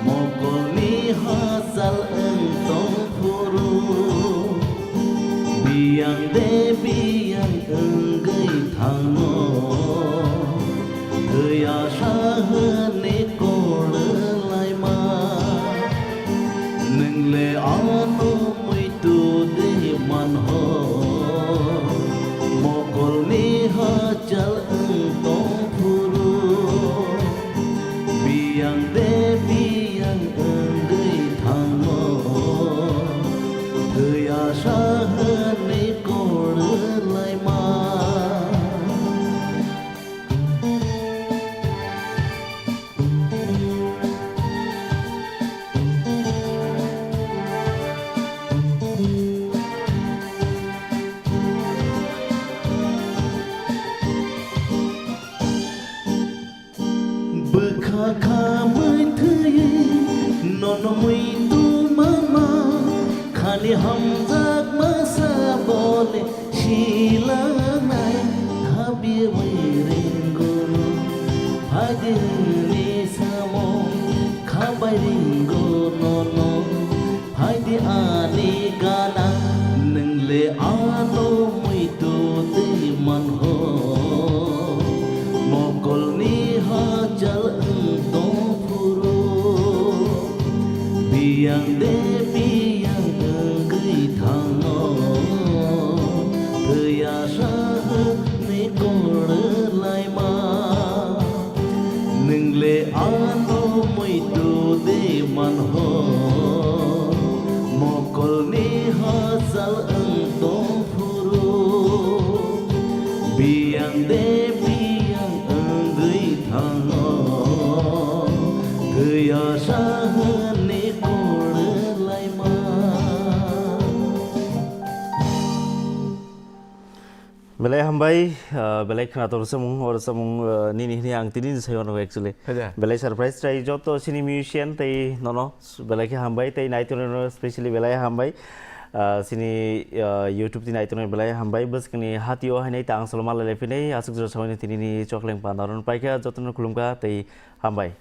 mokol ni hachal wng tong phuru, biyang de biyang wngwi thango. Thwiya sa hwnwi kor laima, nwng le ano muitu de man ho, mokol ni hachal wng tong phuru, biyang de biyang wngwi thango, thwiya sa hwnwi kor laima. Bwkha khamwi thwiwi nono muitu mama, khani hamjakma sa bole silanai. Thabiwi ringo phaidi ni samo, khabai ringo nono phaidi ani gana. Nwng le ano muitu twi man ho, mokol ni hachal wng tong phuru, biyang de biyang wngwi thango, thwiya sa hwnwi kor laima. Nwng le ano muitu de man ho, mokol ni hachal wng tong phuru, biyang de biyang wngwi thango, thwiya sa hwnwi kor laima. Belai hambai, ah, belai khwnathok rwchapmung, o rwchapmung, ah, nini hwnwi ang tini ni sayo no actually. Belai surprise tei joto chini musician tei nono belai khe hambai tei naitongrokno specially belai hambai. Ah, chini, ah, YouTube tini naitongrok belai hambai. Bwskangni hatio hainai ta ang salo malai lai phinai, aswk jora sabaino tini ni chokleng panda ron paikha, jotono khulumkha tei hambai.